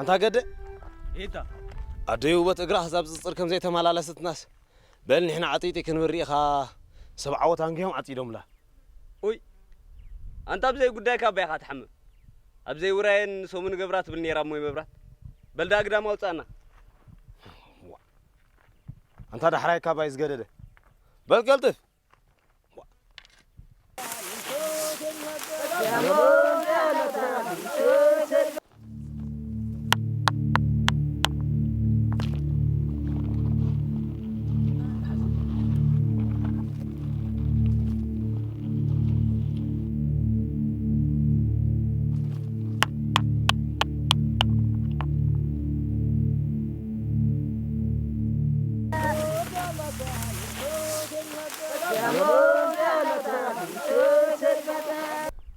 ኣንታ ገደ፣ ኤታ። ኣደይ ውበት እግራ ክሳብ ዝጽር ከም ዘይተመላለሰትናስ፣ በል ንሕና ዓጢጢ ክንብል ርኢኻ፣ ሰብ ዓወት ኣንጊሆም ዓጺዶምላ። ኡይ፣ ኣንታ ኣብ ዘይጉዳይካ ኣባይኻ ትሓምም። ኣብ ዘይውራየን ሰሙን ገብራ ትብል ነይራ እሞ መብራት። በል ዳ ግዳም ኣውጻእና። ኣንታ ዳሕራይ ካባይ ዝገደደ። በል ቀልጥፍ።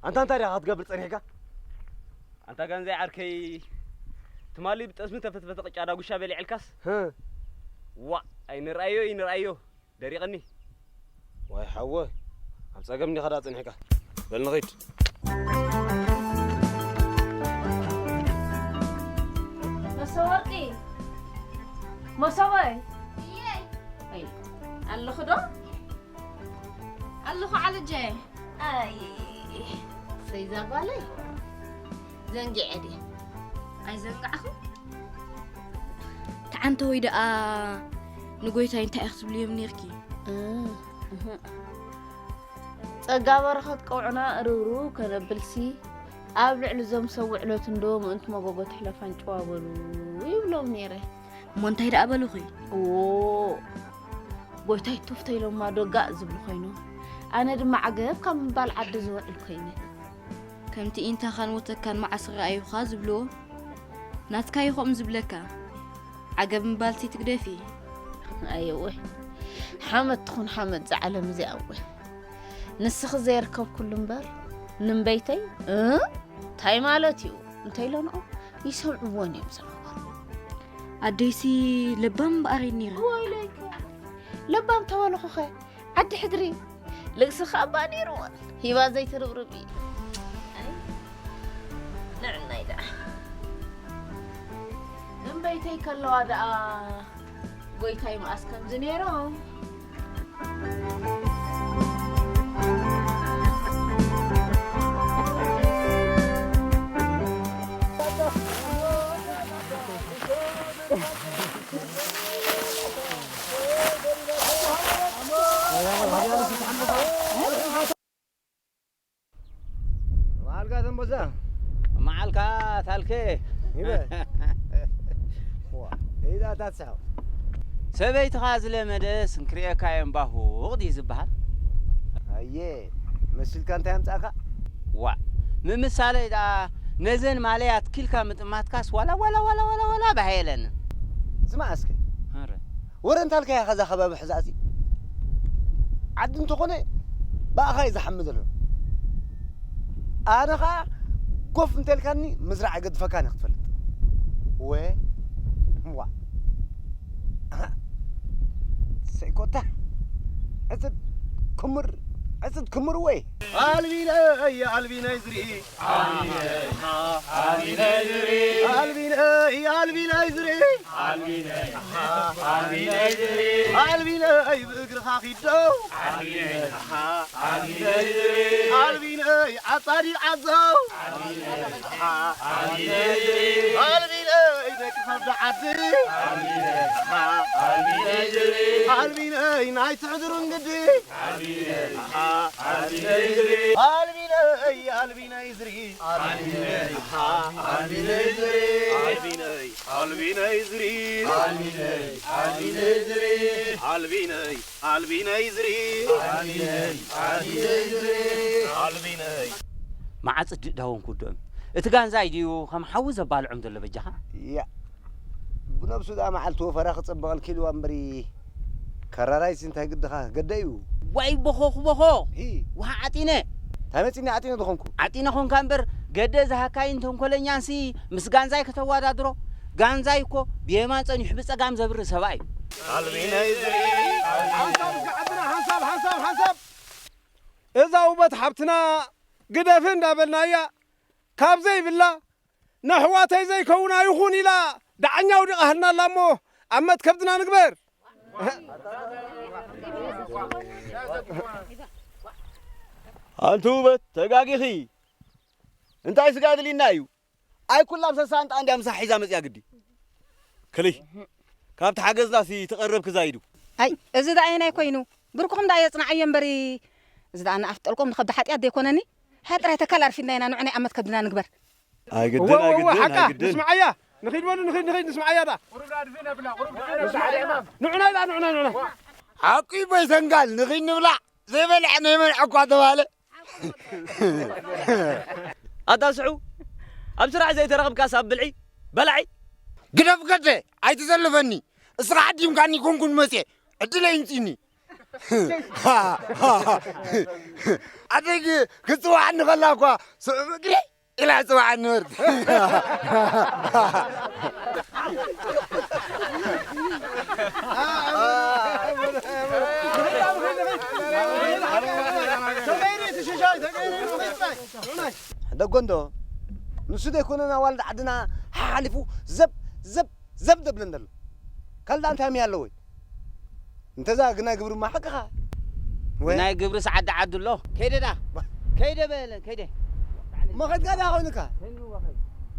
ኣንታ እንታይ ዲኻ ክትገብር ጸኒሕካ? ኣንታ ጋንዛይ ዓርከይ፣ ትማሊ ብጠስሚ ተፈትፈተ ቅጫ ዳጉሻ በሊዕልካስ? ህ። ዋእ፣ ኣይንርኣዮ፣ ኣይንርኣዮ። ደሪቕኒ። ዋይ ሓወይ፣ ኣብ ጸገም እንዲኻ ደኣ ጸኒሕካ። በል ንኺድ። መሰወርቂ፣ መሰበይ። እየ። ኣይ፣ ኣለኹ ዶ? ኣለኹ ዓለጀ። ኣይ፣ ሰይዛ ጓለይ፣ ዘንጊዐ ድየ? ኣይዘንጋዕኹ። ተዓንተ ወይ ደኣ ንጎይታይ እንታይ ኢኺ ትብልዮም ኔርኪ? እ፣ እህ። ጸጋ በረኸት ቀውዕና እርብርብ ከነብልሲ፣ ኣብ ልዕሊ እዞም ሰብ ውዕለት እንዶ ምእንቲ መጎጎ ትሕለፍ ኣንጭዋ በሉ ይብሎም ኔረ። እሞ እንታይ ደኣ በሉኺ? እዎ፣ ጎይታይ ቱፍ ተይሎማ ዶ ጋእ ዝብሉ ኮይኖም። ኣነ ድማ ዓገብ ካብ ምባል ዓዲ ዝውዕል ኮይነ። ከምቲ ኢንታኻን ወተካን መዓስ ረኣዩኻ ዝብልዎ፣ ናትካ እዩ ከምኡ ዝብለካ። ዓገብ ምባልሲ ትግደፊ። ኣየወ፣ ሓመድ ትኹን ሓመድ እዛ ዓለም እዚኣ እወ። ንስኺ ዘይርከብኩሉ እምበር፣ ንእምበይተይ፣ እ? እንታይ ማለት እዩ? እንተኢለንኦም፣ ይሰምዕዎን እዮም ሰማማር። ኣደይሲ ለባም እምበኣር እዩ ነይራ። ወይለይከ፣ ለባም ተበልኹኸ፣ ዓዲ ሕድሪ፣ ልግሲ ኸኣ እባ ነይርዎ፣ ሂባ ዘይትርብርብ እዩ። ኣይ፣ ንዕናይ ደኣ። እምበይተይ ከለዋ ደኣ፣ ጎይታይ መኣስ ከምዚ ነይሮም። መዓልካ ተንቦዛ። መዓልካ ታልከ። ይበ። ዋ፣ ኢዳ ታትሳው። ሰበይትኻ ዝለመደስ እንክሪኤካ እየ እምባሁቕ ድዩ ዝበሃል? ኣየ፣ መሲልካ እንታይ ኣምጻእካ? ዋ፣ ምምሳለይ ደኣ ነዘን ማለያ ትኪልካ ምጥማትካስ ዋላ፣ ዋላ፣ ዋላ፣ ዋላ፣ ዋላ ባህ የለንን። ስማዕ እስከ። ኣረ። ወረ እንታልካ ኢኻ እዛ ከባቢ ሕዛእሲ? ዓዲ እንተኾነ ብኣኻ እዩ ዝሓሚ ዘሎ። ኣነ ኸኣ ጎፍ እንተልካኒ ምዝራዕ ኣይገድፈካን እየ ክትፈልጥ። ወ-፣ ዋ። ሰይኮታ። ዕጽድ ክምር፣ ዕጽድ ክምር ወይ። ኣልቢነይ፣ ኣልቢነይ ዝርኢ። ኣልቢነይ፣ ኣልቢነይ ዝርኢ። ኣልቢነይ፣ ኣልቢነይ ዝርኢ። ኣልቢነይ ብእግርኻ ኪድ ዶ። ኣልቢነይ፣ ኣልቢነይ ዓጻዲ ዓዘው። ኣልቢነይ ደቂ ከብዲ ዓዲ። ኣልቢነይ ናይ ትሕድሩ እንግዲ። ኣልቢነይ፣ ኣልቢነይ ዝርኢ። ኣልቢነይ፣ ኣልቢነይ ዝርኢ። ኣልቢነይ፣ ኣልቢነይ ዝርኢ። ኣልቢነይ፣ ኣልቢነይ ዝርኢ። ኣልቢነይ፣ ኣልቢነይ ዝርኢ። ኣልቢነይ፣ ኣልቢነይ ዝርኢ። ኣልቢነይ፣ ኣልቢነይ ዝርኢ። ኣልቢነይ። መዓጽ ድዳዎም ክውድኦም። እቲ ጋንዛይ ድዩ ከም ሓዊ ዘባልዖም ዘሎ በጃኻ? ያ። ብነብሱ ደኣ መዓልቲ ወፈራ ክጸበቐልኪ ኢልዋ እምበሪ፣ ከራራይሲ እንታይ ግድኻ? ገደ እዩ። ዋይ ቦኾ ክቦኾ። ሂ። ውሃ ዓጢነ። እንታይ መጺኒ ዓጢነ ዝኾንኩ? ዓጢነ ኾንካ እምበር፣ ገደ ዝሃካይን ተንኮለኛንሲ ምስ ጋንዛይ ከተወዳድሮ? ጋንዛይ እኮ ብየማን ጸኒሑ ብጸጋም ዘብሪ ሰብኣይ እዩ። ኣልቢነይ ዝርኢ። ሓንሳብ እስከ ዓድና፣ ሓንሳብ፣ ሓንሳብ፣ ሓንሳብ። እዛ ውበት ሓብትና ግደፊ እንዳበልናያ፣ ካብ ዘይብላ ነሕዋተይ ዘይከውን ኣይኹን ኢላ ደዓኛ ኣውዲቓ ሃልና ኣላ እሞ ኣብ መትከብትና ንግበር። ኣንቲ ውበት ተጋጊኺ። እንታይ ስጋ ኣድልይና እዩ? ኣይ ኩላ ኣብ ሰሳንጣ እንድያ ምሳሕ ሒዛ መጽያ ግዲ። ክሊ ካብቲ ሓገዝናሲ ትቐረብ ክዛይዱ። ኣይ፣ እዚ ደኣ ኣየናይ ኮይኑ? ብርኩኹም ደኣ የጽንዓዮ እምበሪ፣ እዚ ደኣ ንኣፍጠልቆም ንኸብዲ ሓጢኣት ዘይኮነኒ? ሃጥራይ ተካል ኣርፊድና ኢና፣ ንዑ ናይ ኣመት ከብድና ንግበር። ኣይግድን፣ እወ፣ እወ፣ ኣይግድን፣ ሓቃ፣ ኣይግድን። ንስምዓያ። ንኺድ በሉ፣ ንኺድ፣ ንኺድ፣ ንስምዓያ ደኣ። ንዑና ኢላ፣ ንዑና፣ ንዑና። ሓቂ በይሰንጋል፣ ንኺድ ንብላዕ። ዘይበልዐ ናይ መንዐ እኳ ተባለ። ኣታ ስሑ፣ ኣብ ስራሕ ዘይተረኽብካስ ኣብ ብልዒ በላዒ። ግደፍ ገደ፣ ኣይትዘልፈኒ። እስኻ ዓዲምካኒ ኮንኩን መጽየ፣ ዕድለይ ይምጽኒ። ኣደይ ግ-፣ ክትጽውዓኒ ከላ እኳ ስዑ እግሪ ኢላ ጽውዓኒ ወርድ። ደጎ እንዶ፣ ንሱ ዘይኮነ ናብ ዋልድ ዓድና ሓሓሊፉ ዘብ፣ ዘብ፣ ዘብ ደብለን ዘሎ። ካልእ እንታይ ኣለዎ? እንተዛ ግናይ ግብርማ ሓቅኻ። ወይ? ግናይ ግብርስ ዓዲ ዓዱ ኣሎ። ከይደ ዳ? ባ- ከይደ በለ፣ ከይደ። መኸድካ ዳ ኮይንካ?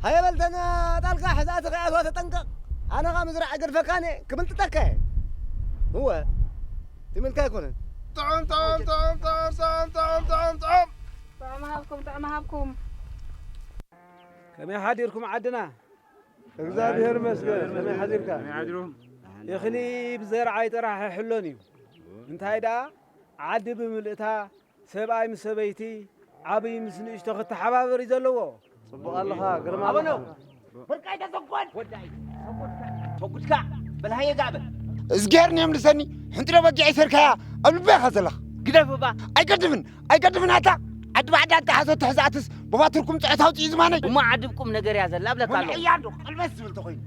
ሃየ በል ተን ኣጣልካ ሕዛእቲ ከይኣትዋ ተጠንቀቕ። ኣነ ኸኣ ምዝራዕ ኣይገድፈካን እየ፣ ክምልጥጠካ እየ። እወ፣ ትምልካ ኣይኮነን። ጥዑም፣ ጥዑም፣ ጥዑም፣ ጥዑም፣ ጥዑም፣ ጥዑም፣ ጥዑም። ጥዑም ሃብኩም፣ ጥዑም ሃብኩም። ከመይ ሓዲርኩም ዓድና? እግዚኣብሔር ይመስገን። ከመይ ሓዲርካ? ከመይ ሓዲሩ? እኽሊ ብዘርዓይ ጥራሕ ኣይሕሎን እዩ። እንታይ ደኣ፣ ዓዲ ብምልእታ፣ ሰብኣይ ምስ ሰበይቲ፣ ዓብዪ ምስ ንእሽቶ ክተሓባበር እዩ ዘለዎ። ጽቡቕ ኣለኻ፣ ግርማ ኣበኖ፣ ኣለኻ። ብርቃይ ተሰኮን። ወዳይ፣ ተጉድካ፣ ተጉድካ፣ በል ሃየ ጋበ። እዝግሄር ንየምልሰኒ፣ ሕንጥሮ በጊዕ ይሰርካያ፣ ኣብ ልበይ ኢኻ ዘለኻ። ግደፍ እባ። ኣይገድፍን፣ ኣይገድፍን ኣታ። ዓዲ ባዕዳ እንተሓዘ ትሕዛእትስ፣ ብባትርኩም ጽዕት ኣውጽኡ ዝማነይ። እሞ ዓዲ ቁም ነገር እያ ዘላ፣ እብለካ ኣለኹ። ወልዕያ እንዶ፣ ቀልበስ ዝብል ተኾይኑ።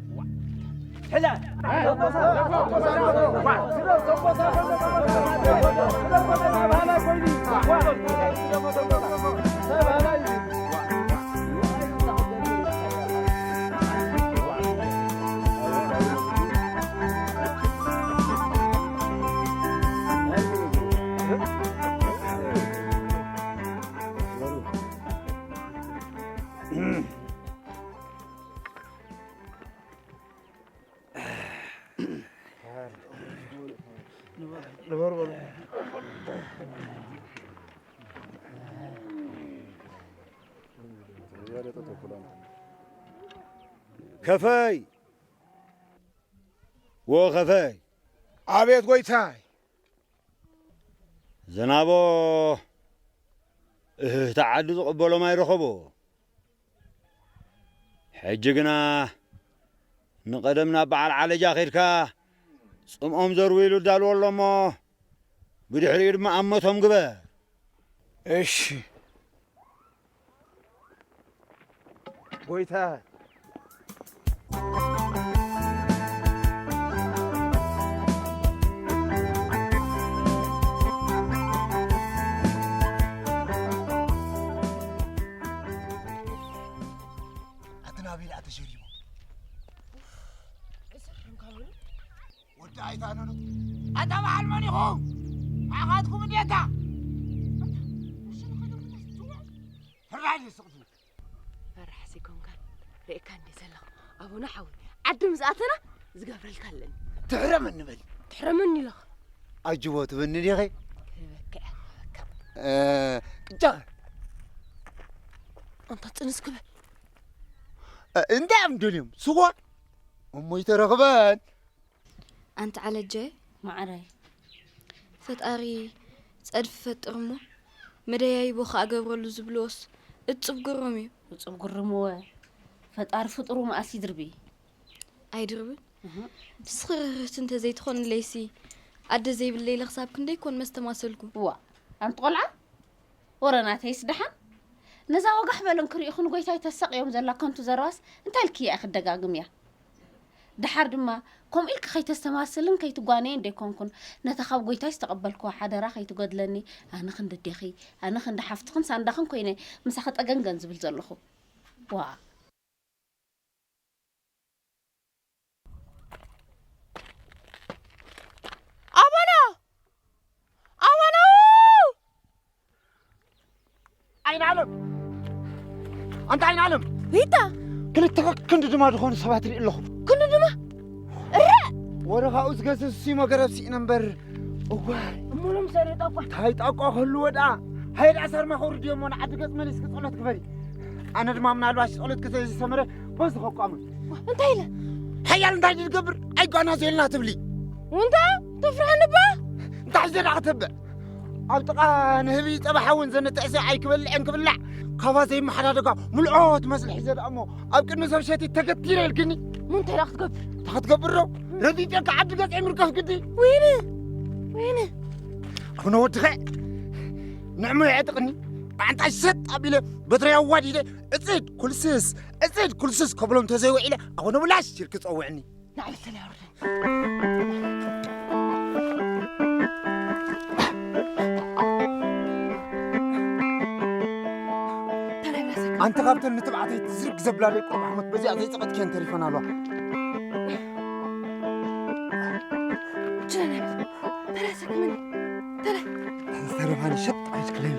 ሕለ። ከፈይ! ወ ከፈይ! ኣቤት ጎይታይ! ዝናቦ እህህታ ዓዲ ዝቕበሎም ኣይረኸቦ። ሕጂ ግና ንቐደም ናብ በዓል ዓለጃ ኸይድካ ጽምኦም ዘርዊ ኢሉ እዳልዎ ኣሎ እሞ፣ ብድሕሪኡ ድማ ኣመቶም ግበር። እሺ ጎይታ። ኣቲ ናበይ ደኣ ተሸሪቦም? ወዲ ኣይታነኑ። ኣታ በዓል መን ኢኹም? ኣኻትኩም እንዴታ? ሕራይ ስቕቱ። ፈራሕ ዘይኮንካን ርኢካ እንዴ ዘለኹ። ኣቡነ ሓወይ፣ ዓዲ ምስ ኣተና ዝገብረልካ ኣለኒ። ትሕረመኒ በል። ትሕረመኒ ኢለኻ። ኣጅቦ ትብኒ ዲኺ? ክህበካ እየ፣ ክህበካ። እ፣ ቅጫ። ኣንታ ጽንስ ክበል። እ፣ እንታይ እዮም ደልዮም? ስዋ? እሞ ይተረኽበን። ኣንቲ ዓለጀ፣ ማዕረይ። ፈጣሪ ጸድፊ ፈጥር እሞ መደያይቦ ከኣ ገብረሉ ዝብልዎስ እጹብ ግሩም እዩ። እጹብ ግሩም እወ። ፈጣሪ ፍጡሩ መኣስ ይድርቢ? ኣይድርብን። እህ። ንስኺ ርህርህቲ እንተዘይትኾንለይሲ ኣደ ዘይብለይ ኢለ ክሳብ ክንደይ ኮን መስተማሰልኩ። እዋ፣ ኣንቲ ቆልዓ፣ ወረ ናተይስ ደሓን። ነዛ ወጋሕ በለን ክርእኹ ንጎይታይ ተሳቕዮም ዘላ ከንቱ ዘረባስ እንታይ ኢልክያ ኢኺ ትደጋግምያ? ደሓር ድማ ከምኡ ኢልኪ ከይተስተማስልን ከይትጓነይን ደይኮንኩን፣ ነታ ካብ ጎይታይ ዝተቐበልክዋ ሓደራ ከይትጎድለኒ፣ ኣነ ክንዲ ኣዴኺ፣ ኣነ ክንዲ ሓፍትኽን ሳንዳኽን ኮይነ ምሳኺ ጠገንገን ዝብል ዘለኹ። ዋ። ኣይን ኣለም ኣንታ ኣይን ኣለም ሪታ ክልተ ክንዲ ድማ ዝኾኑ ሰባት ርኢ ኣለኹ ክንዲ ድማ እረ ወረኻኡ ዝገዝፍ ሲሞ ገረብ ስኢነ እምበር እዋይ እሙሎም ሰሪጠ እኳ እንታይ ጣቋ ክህልዎ ደኣ ሃይዳ ሳርማ ከውርድዮ እሞ ንዓዲ ገጽ መሊስኪ ጸሎት ግበሪ ኣነ ድማ ምናልባሽ ጸሎት ክተይዝሰምረ በዚ ከቋምን እንታይ ኢለ ሓያል እንታይ ድገብር ኣይጓና ዘልና ትብሊ እንታ ተፍርሐኒ እባ እንታይ ዘና ክትብዕ ኣብ ጥቓ ንህቢ ጸባሓ እውን ዘነትዕሰ ኣይክበልዕን ክብላዕ ካባ ዘይመሓዳደጋ ምልኦ ትመስሊ ሒዘ ደኣ እሞ ኣብ ቅድሚ ሰብ ሸቲ ተገቲረ ኢልክኒ ምንታይ ደኣ ክትገብር እንታይ ክትገብር ዶ ረዲተካ ዓዲ ገጽ ምርከፍ ግዲ ወይኒ ወይኒ ኣቡነ ወድኸ ንዕሞ የዕጥቕኒ ብዓንጣ ሸጥ ኣቢለ በትሪ ኣዋዲደ እፅድ ኩልስስ እፅድ ኩልስስ ከብሎም ተዘይውዒለ ኣቡነ ብላሽ ኢልክ ጸውዕኒ ንዓይ ተለይ ኣውርደኒ ኣንቲ ካብተን ንትብዓተይ ትዝርግ ዘብላለይ ቁሩብ ሓሞት በዚኣ ዘይፀቐጥክየን ተሪፈን ኣለዋ ተረፈኒ ሸጥ ኣይትክለኒ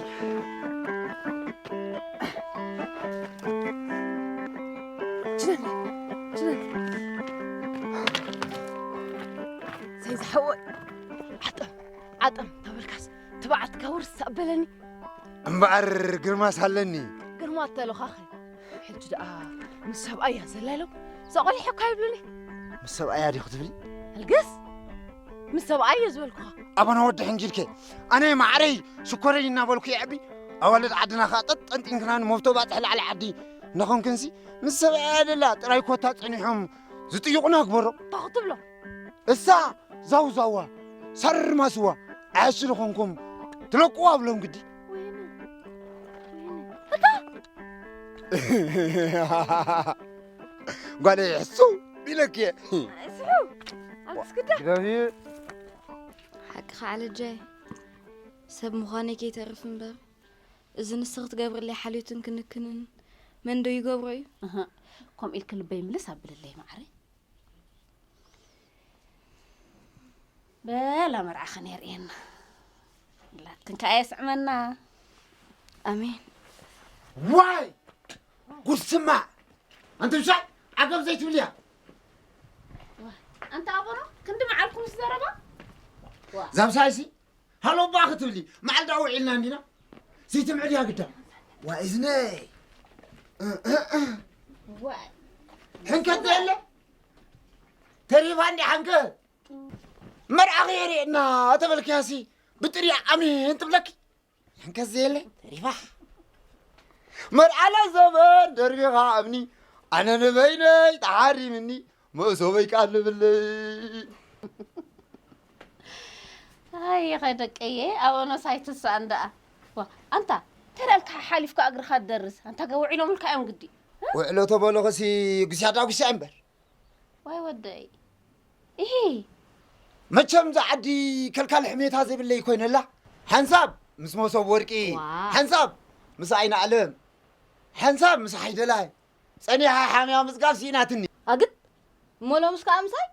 ሰይዝሓወ ዓጠም ዓጠም ተበልካስ ትብዓትካ ውርስ ኣበለኒ እምበኣር ግርማስ ኣለኒ ግርማ ተለኻኸ ሕጂ ደኣ ምስ ሰብኣያ ዘላሎም ሰቆሊሐ እኳ ይብሉኒ ምስ ሰብኣያ ዲ ክትብሊ ኣልግስ ምስ ሰብኣይ እየ ዝበልኩኻ ኣባና ወዲ ሕንጊልከ ኣነ ማዕረይ ሽኮረይ እናበልኩ የዕቢ ኣዋልድ ዓድና ከዓ ጠጥ ጠንጢንክና ንመብቶ ባፅሕ ላዕሊ ዓዲ እናኾንክንሲ ምስ ሰብኣያ ደላ ጥራይ ኮታ ፀኒሖም ዝጥይቑና ግበሮ እንታይ ክትብሎ እሳ ዛውዛዋ ሳርማስዋ ዓያሹ ዝኾንኩም ትለቅዋ ብሎም ግዲ ጓለይ ሕሱ ኢለኪ እየ ሓቅኻ ዓለጃይ ሰብ ምዃነይ ከይተርፍ እምበር እዚ ንስኺ ክትገብርለይ ሓልዮትን ክንክንን መን ዶ ይገብሮ እዩ ከምኡ ኢልኪ ልበይ ምልስ ኣብልለይ ማዕረይ በላ መርዓኽን የርእየና ላትክን ከዓ የስዕመና ኣሜን ዋይ ጉድ ስማዕ ኣንቲ ምሻይ ዓገብ ዘይትብልያ ኣንታ ኣቦኖ ክንዲ መዓልኩም ዝዘረባ ዛምሳይሲ ሃሎ እባ ክትብሊ መዓልዳ ውዒልና እንዲና ዘይትምዕድያ ግዳ ዋእዝነይ ሕንከት የለ ተሪፋ እንዲ ሓንከ መርዓኺ የርእየና ተበልክያሲ ብጥርያ ኣሜን ትብለኪ ሕንከት ዘየለ ተሪፋ መርዓለ ዘበን ደርቢኻ እምኒ ኣነ ንበይነይ ተሓሪምኒ መእሰበይ ቃል ልብለይ ኣይ ኸደቀየ ኣበኖስ ኣይትስኣን ደኣ ዋ ኣንታ ተዳልካ ሓሊፍካ እግርኻ ትደርስ ኣንታ ገ ውዒሎምልካ እዮም ግዲ ውዕሎ ተበሎ ኸሲ ጉስያ ዳጉስያ እምበር ዋይ ወደይ ኢሂ መቸም እዛ ዓዲ ከልካል ሕሜታ ዘይብለይ ኮይነላ ሓንሳብ ምስ መሶብ ወርቂ ዋ። ሓንሳብ ምስ ኣይነ ኣለም ሓንሳብ ምስ ሓይደላይ ጸኒሓ ሓምያ ምጽጋብ ስኢናትኒ ኣግድ እሞ ሎምስ ከዓ ምሳይ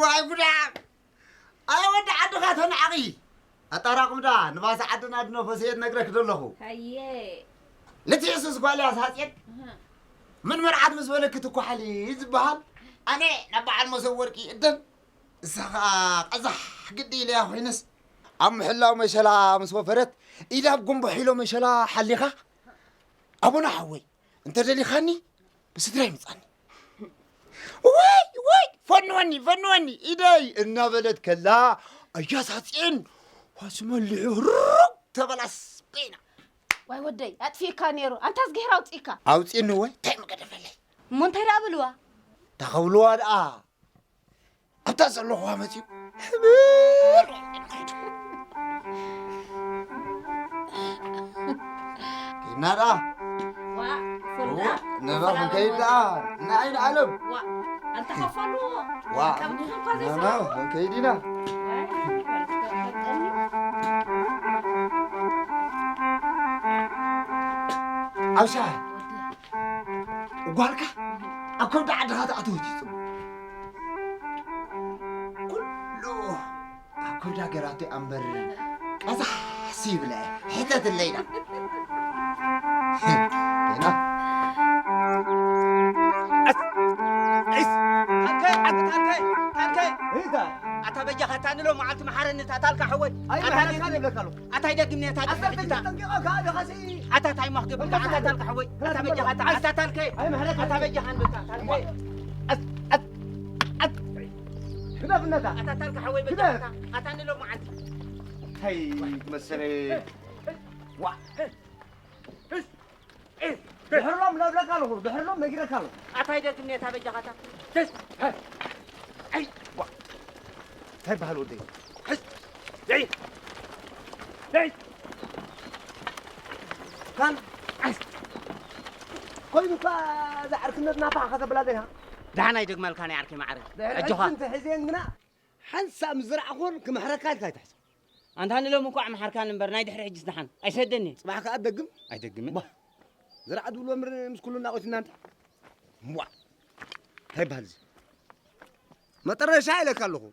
ዋይ ጉዳም ኣይ ወዲ ዓድኻ ተናዓቒ ኣጣራቕምዳ ንባሰ ዓድና ድነፈሰየት ነግረክ ደለኹ ሃየ ልትዕስስ ጓልያ ሳፅየት ምን መርዓት ምስ በለክ ትኳሓሊ ዝበሃል ኣነ ናብ በዓል መሰብ ወርቂ እደን እሳ ኸዓ ቀዛሕ ግዲ ኢለያ ኮይነስ ኣብ ምሕላው መሸላ ምስ ወፈረት ኢዳ ኣብ ጉንቦ ሒሎ መሸላ ሓሊኻ ኣቡና ሓወይ እንተ ደሊኻኒ ብስድራይ ምጻኒ ወይ ወይ ፈንወኒ ፈንወኒ ኢደይ እናበለት ከላ ኣያሳፅኤን ዋስመሊሑ ሩግ ተበላስ በይና ዋይ ወደይ ኣጥፊእካ ነይሩ ኣንታ ዝገሄር ኣውፅእካ ኣውፅእኒ ወይ እንታይ መገደፈለይ እሞ እንታይ ደኣ ብልዋ ተኸብልዋ ደኣ ኣብታ ዘለኹዋ መፅኡ ሕብር ኬድና ደኣ ነባ ክንከይድ ደኣ ንዓይ ንዓለም ኣንተኸፈሉ ዋ ነባ ክንከይድ ኢና ኣብ ሻሂ ጓልካ ኣብ ከብዲ ዓድኻ ተኣተወት እዩ ፅቡቅ ኩሉ ኣብ ከብዳ ገራቶ እያ እምበር ቀዛሕስ ይብለ ሕተትለይና። ና። ኣስ-፣ ኣስ-፣ ታልከይ፣ ዓቢ ታልከይ፣ ታልከይ። እንታይ? ኣታ በጃኻ፣ ኣታ ንሎ መዓልቲ መሓረኒ፣ ኣታ ታልካ ሓወይ። ኣይ፣ ኣታ መሓረካ ደግ-፣ ይብለካ ኣለኹ። ኣታ ይደግምኒ፣ ኣታ ኣስር ደግምኒ፣ ኣታ። ተጠንቂቐ ከኣ ዲኻሲ? ኣታ ታይ ማኽ ገብርካ፣ ኣታ ኣታ ታልካ ሓወይ። ኣታ በጃኻ፣ ኣታ፣ ኣይ፣ ኣታ ታልከይ። ኣይ፣ መሕረካ ኣታ በጃኻ፣ እንዶ ኣታ ታልከይ። ኣስ-፣ ኣስ-፣ ኣስ-፣ ግደፍ ነታ። ኣታ ታልካ ሓወይ፣ ግደፍ። በጃኻ፣ ኣታ ንሎ መዓልቲ። እንታይ መሰለ። ዋ። ድሕርሎም ነብለካ ኣለኹ፣ ድሕርሎም ነጊረካ ኣለኹ። ኣታ ይደግም ነታ በጃኻታ። ኣይ፣ ዋ። እንታይ በሃል ወደይ? ሕዝ። ደይ። ደይ። ካን። ኮይኑ እኳ እዛ ዕርክነት ናታ ከተብላ ዲኻ? ደሓን ኣይደግመልካ ናይ ዓርከይ ማዕረ። ድሕሪ ኣጆኻ። ሕጂ እንተሒዘን ግና ሓንሳብ ምስ ዝረኣኹን ክምሕረካ ኢልካ ኣይትሕሰብ። ኣንታ ንሎም እንኳዕ መሓርካኒ እምበር ናይ ድሕሪ ሕጂስ ደሓን ኣይሰደኒ። ጽባሕ ከኣ ትደግም? ኣይደግምን። ባ፣ ዝረዓ ድብሎ እምበር ምስ ኩሉ እናቖትና እንታ። እዋ፣ እንታይ ይበሃል እዚ? መጠረሻ ኢለካ ኣለኹ።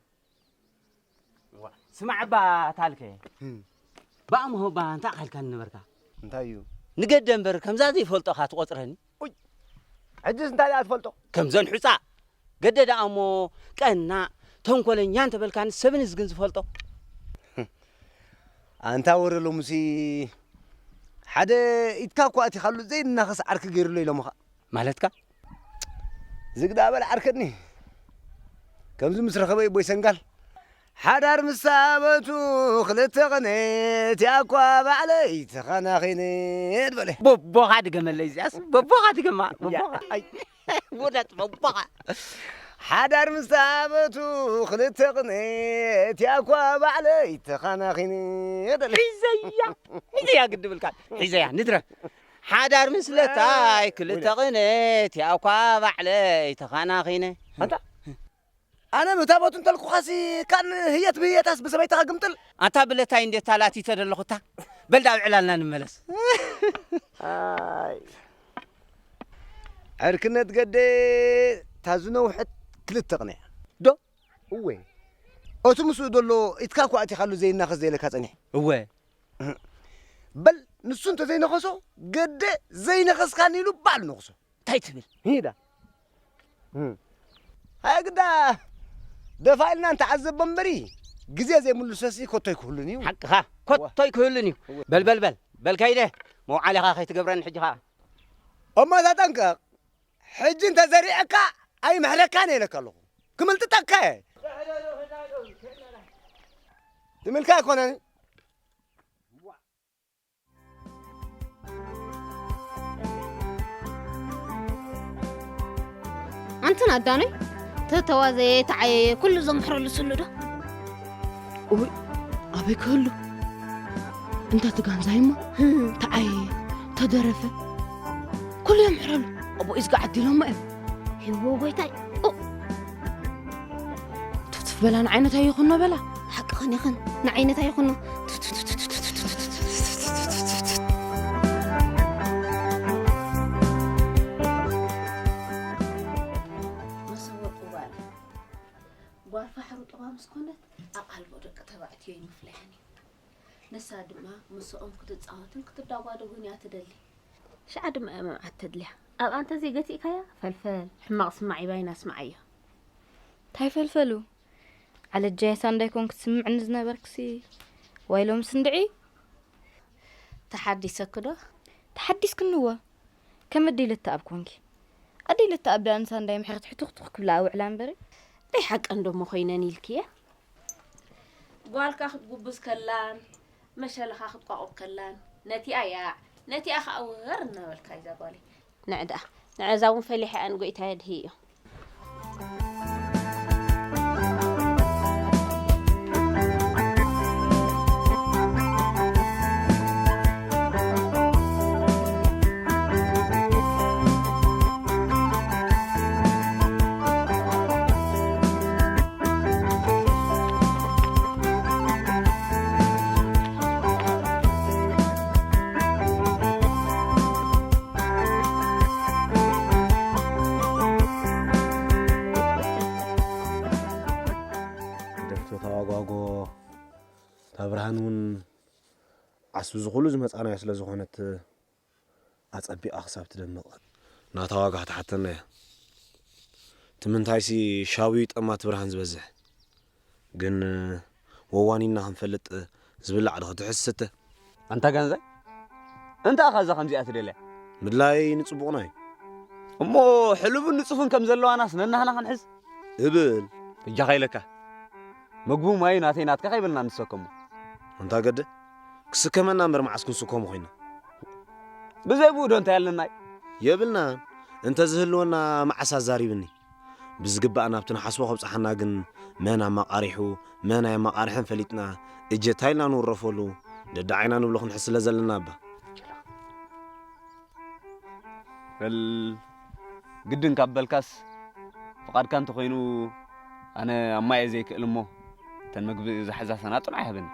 እዋ፣ ስማዕ እባ ታልከ። ህም። ብኣምሆ እባ እንታይ ኣኻልካኒ ነበርካ? እንታይ እዩ? ንገደ እምበር ከምዛ ዘይፈልጦኻ ትቖጽረኒ? ኡይ፣ ሕጅስ እንታይ ደኣ ትፈልጦ? ከምዘን ሑጻ። ገደ ደኣ እሞ ቀናእ፣ ተንኮለኛ እንተበልካኒ ሰብንስ ግን ዝፈልጦ። ኣንታ ወረ ሎምሲ ሓደ ኢድካ እኳ ኣቲኻሉ ዘይናኸስ ዓርኪ ገይሩሎ ኢሎምኻ። ማለትካ? ዝግ ደኣ በል ዓርከኒ። ከምዚ ምስ ረኸበ ይቦይ ሰንጋል። ሓዳር ምስ ኣበቱ ክልተ ቐነ እቲኣ እኳ ባዕለይ ተኻናኺነ በለ። ቦቦኻ ድገመለይ እዚኣስ፣ ቦቦኻ ድገማ፣ ቦቦኻ። ኣይ፣ ውረድ፣ ቦቦኻ። ሓዳር ምስ ኣበቱ ክልተ ቐነ እቲኣ እኳ ባዕለይ ተኻናኺነ በለ። ሒዘያ፣ ሒዘያ ግድብልካ፣ ሒዘያ፣ ንድረፍ። ሓዳር ምስለታይ ክልተ ቕነ እቲኣ እኳ ባዕለይ ተኻናኺነ። ኣንታ፣ ኣነ ምታቦት እንተልኩኻሲ፣ ካን ህየት ብህየታስ ብሰበይትኻ ግምጥል። ኣንታ ብለታይ እንዴት ታላቲተ ደለኹታ? በል ዳብ ዕላልና ንመለስ። ኣይ። ዕርክነት ገደ ታዝነውሐት ክልተ ቕነ እያ። ዶ? እወ። እቲ ምስኡ ደሎ ኢትካ እኳ ኣቲኻሉ ዘይናኸስ ዘይለካ ጸኒሕ። እወ። በል ንሱ እንተ ዘይነኸሶ፣ ገደ ዘይነኸስካኒ ኢሉ ባዕሉ ነኽሶ። እንታይ ትብል? ሂዳ። እም። ሃይ ግዳ፣ ደፋ ኢልና እንተዓዘቦ እምበሪ፣ ግዜ ዘይምልሶሲ ኮቶ ኣይክህሉን እዩ። ሓቅኻ፣ ኮቶ ኣይክህሉን እዩ። እወ። በል፣ በል፣ በል፣ በል ከይደ፣ መውዓሊኻ ከይትገብረኒ ሕጂ ኸኣ። እሞ ተጠንቀቕ፣ ሕጂ እንተዘሪዐካ ኣይምሕረካን እየ ኢለካ ኣለኹ። ክምልጥጠካ እየ። ትምልካ ኣይኮነን። ኣንተን ኣዳነይ ተተዋዘየ ተዓየየ ኩሉ ዘምሕረሉ ስሉ ዶ? እውይ ኣበይ ክህሉ እንተ ትጋንዛይማ ተዓየየ ተደረፈ ኩሉ የምሕረሉ። ኣቦ ኢዝጋ ዓዲሎሞ እዮም። ሂዎ ጎይታይ። ኦ! ትፍትፍ በላ ንዓይነታ ይኹኖ በላ። ሓቅኽን ኢኽን ንዓይነታ ይኹኖ። መሰወ ቁባል ጓል ፋሕሩ ጥባ ምስ ኮነት ኣቓልቦ ደቂ ተባዕትዮ ይምፍለያን እዩ። ንሳ ድማ ምስኦም ክትጻወትን ክትዳጓደጉን እያ ትደሊ። ሽዓ ድማ እያ መምዓት ተድልያ። ኣብ ኣንተ ዘይገቲእካያ ፈልፈል ሕማቕ ስማዕ ይባይና ስምዓዮ። እንታይ ፈልፈሉ? ዓለጃ ሳንዳይ ኮንክ ትስምዕኒ ዝነበርክሲ ዋይ ሎምስ እንድዒ? ተሓዲሰኪ ዶ? ተሓዲስክኒ እወ። ከም ኣደይ ለተኣብ ኮንኪ። ኣደይ ለተኣብ ደኣ ንሳንዳይ ምሕረት ሕቱኽቱኽ ክብላ ኣውዕላ እምበሪ። ናይ ሓቀን ዶሞ ኮይነን ኢልክየ? ጓልካ ክትጉብዝ ከላን መሸለኻ ክትቋቑብ ከላን ነቲኣ ያዕ ነቲኣ ኸኣ ወር እናበልካ እዛ ጓለይ። ንዕ ደኣ ንዕዛ እውን ፈሊሐ ኣን ጎይታ የድህዮ። ደፍቶ ተዋጓጎ፣ እታ ብርሃን እውን ዓስቢ ዝኹሉ ዝመጻናዮ ስለ ዝኾነት ኣጸቢቓ ክሳብ ትደምቕ ናታ ዋጋ ክትሓተና እያ። እቲ ምንታይሲ ሻቡ ይጠማ እቲ ብርሃን ዝበዝሕ። ግን ወዋኒና ክንፈልጥ ዝብላዕ ዶ ክትሕዝ ስተ? ኣንታ ጋንዛይ፣ እንታይ ኢኻ እዛ ከምዚኣ ትደልያ? ምድላይ ንጽቡቕና እዩ። እሞ ሕሉብን ንጹፍን ከም ዘለዋናስ ነናህና ክንሕዝ? እብል። በጃኻ ኢለካ። መግቡ ማዩ ናተይ ናትካ ከይበልና ንሰከሞ። ኣንታ ገደ፣ ክስከመና እምበር መዓስ ክንስከሞ ኮይና? ብዘይ ብኡ ዶ እንታይ ኣለና እዩ? የብልናን። እንተ ዝህልወና መዓስ ኣዛሪብኒ። ብዝግባእ ናብቲ ንሓስቦ ከብጽሓና ግን መን ኣማቓሪሑ፣ መን ኣየማቓርሐን ፈሊጥና፣ እጀታ ኢልና ንውረፈሉ፣ ደዳዓይና ንብሎ ክንሕዝ ስለ ዘለና እባ። በል ግድን ካብ በልካስ ፍቓድካ እንተኾይኑ ኣነ ኣብ ማይ እየ ዘይክእል እሞ እተን መግቢ ዝሓዛ ሰናጥኖ ኣይሃበኒ።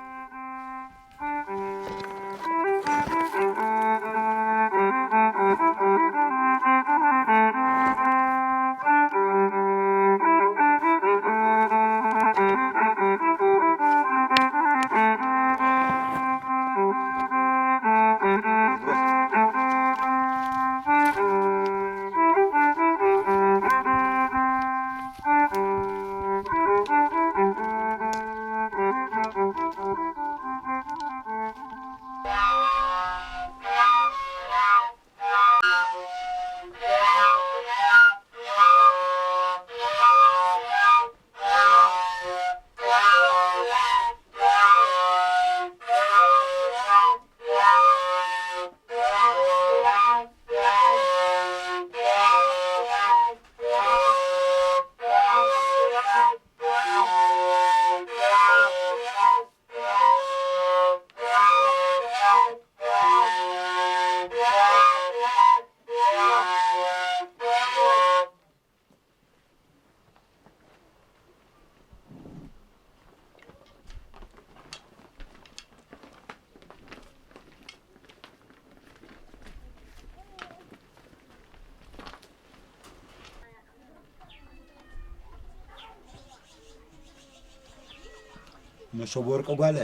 መሶብ ወርቂ ጓለ።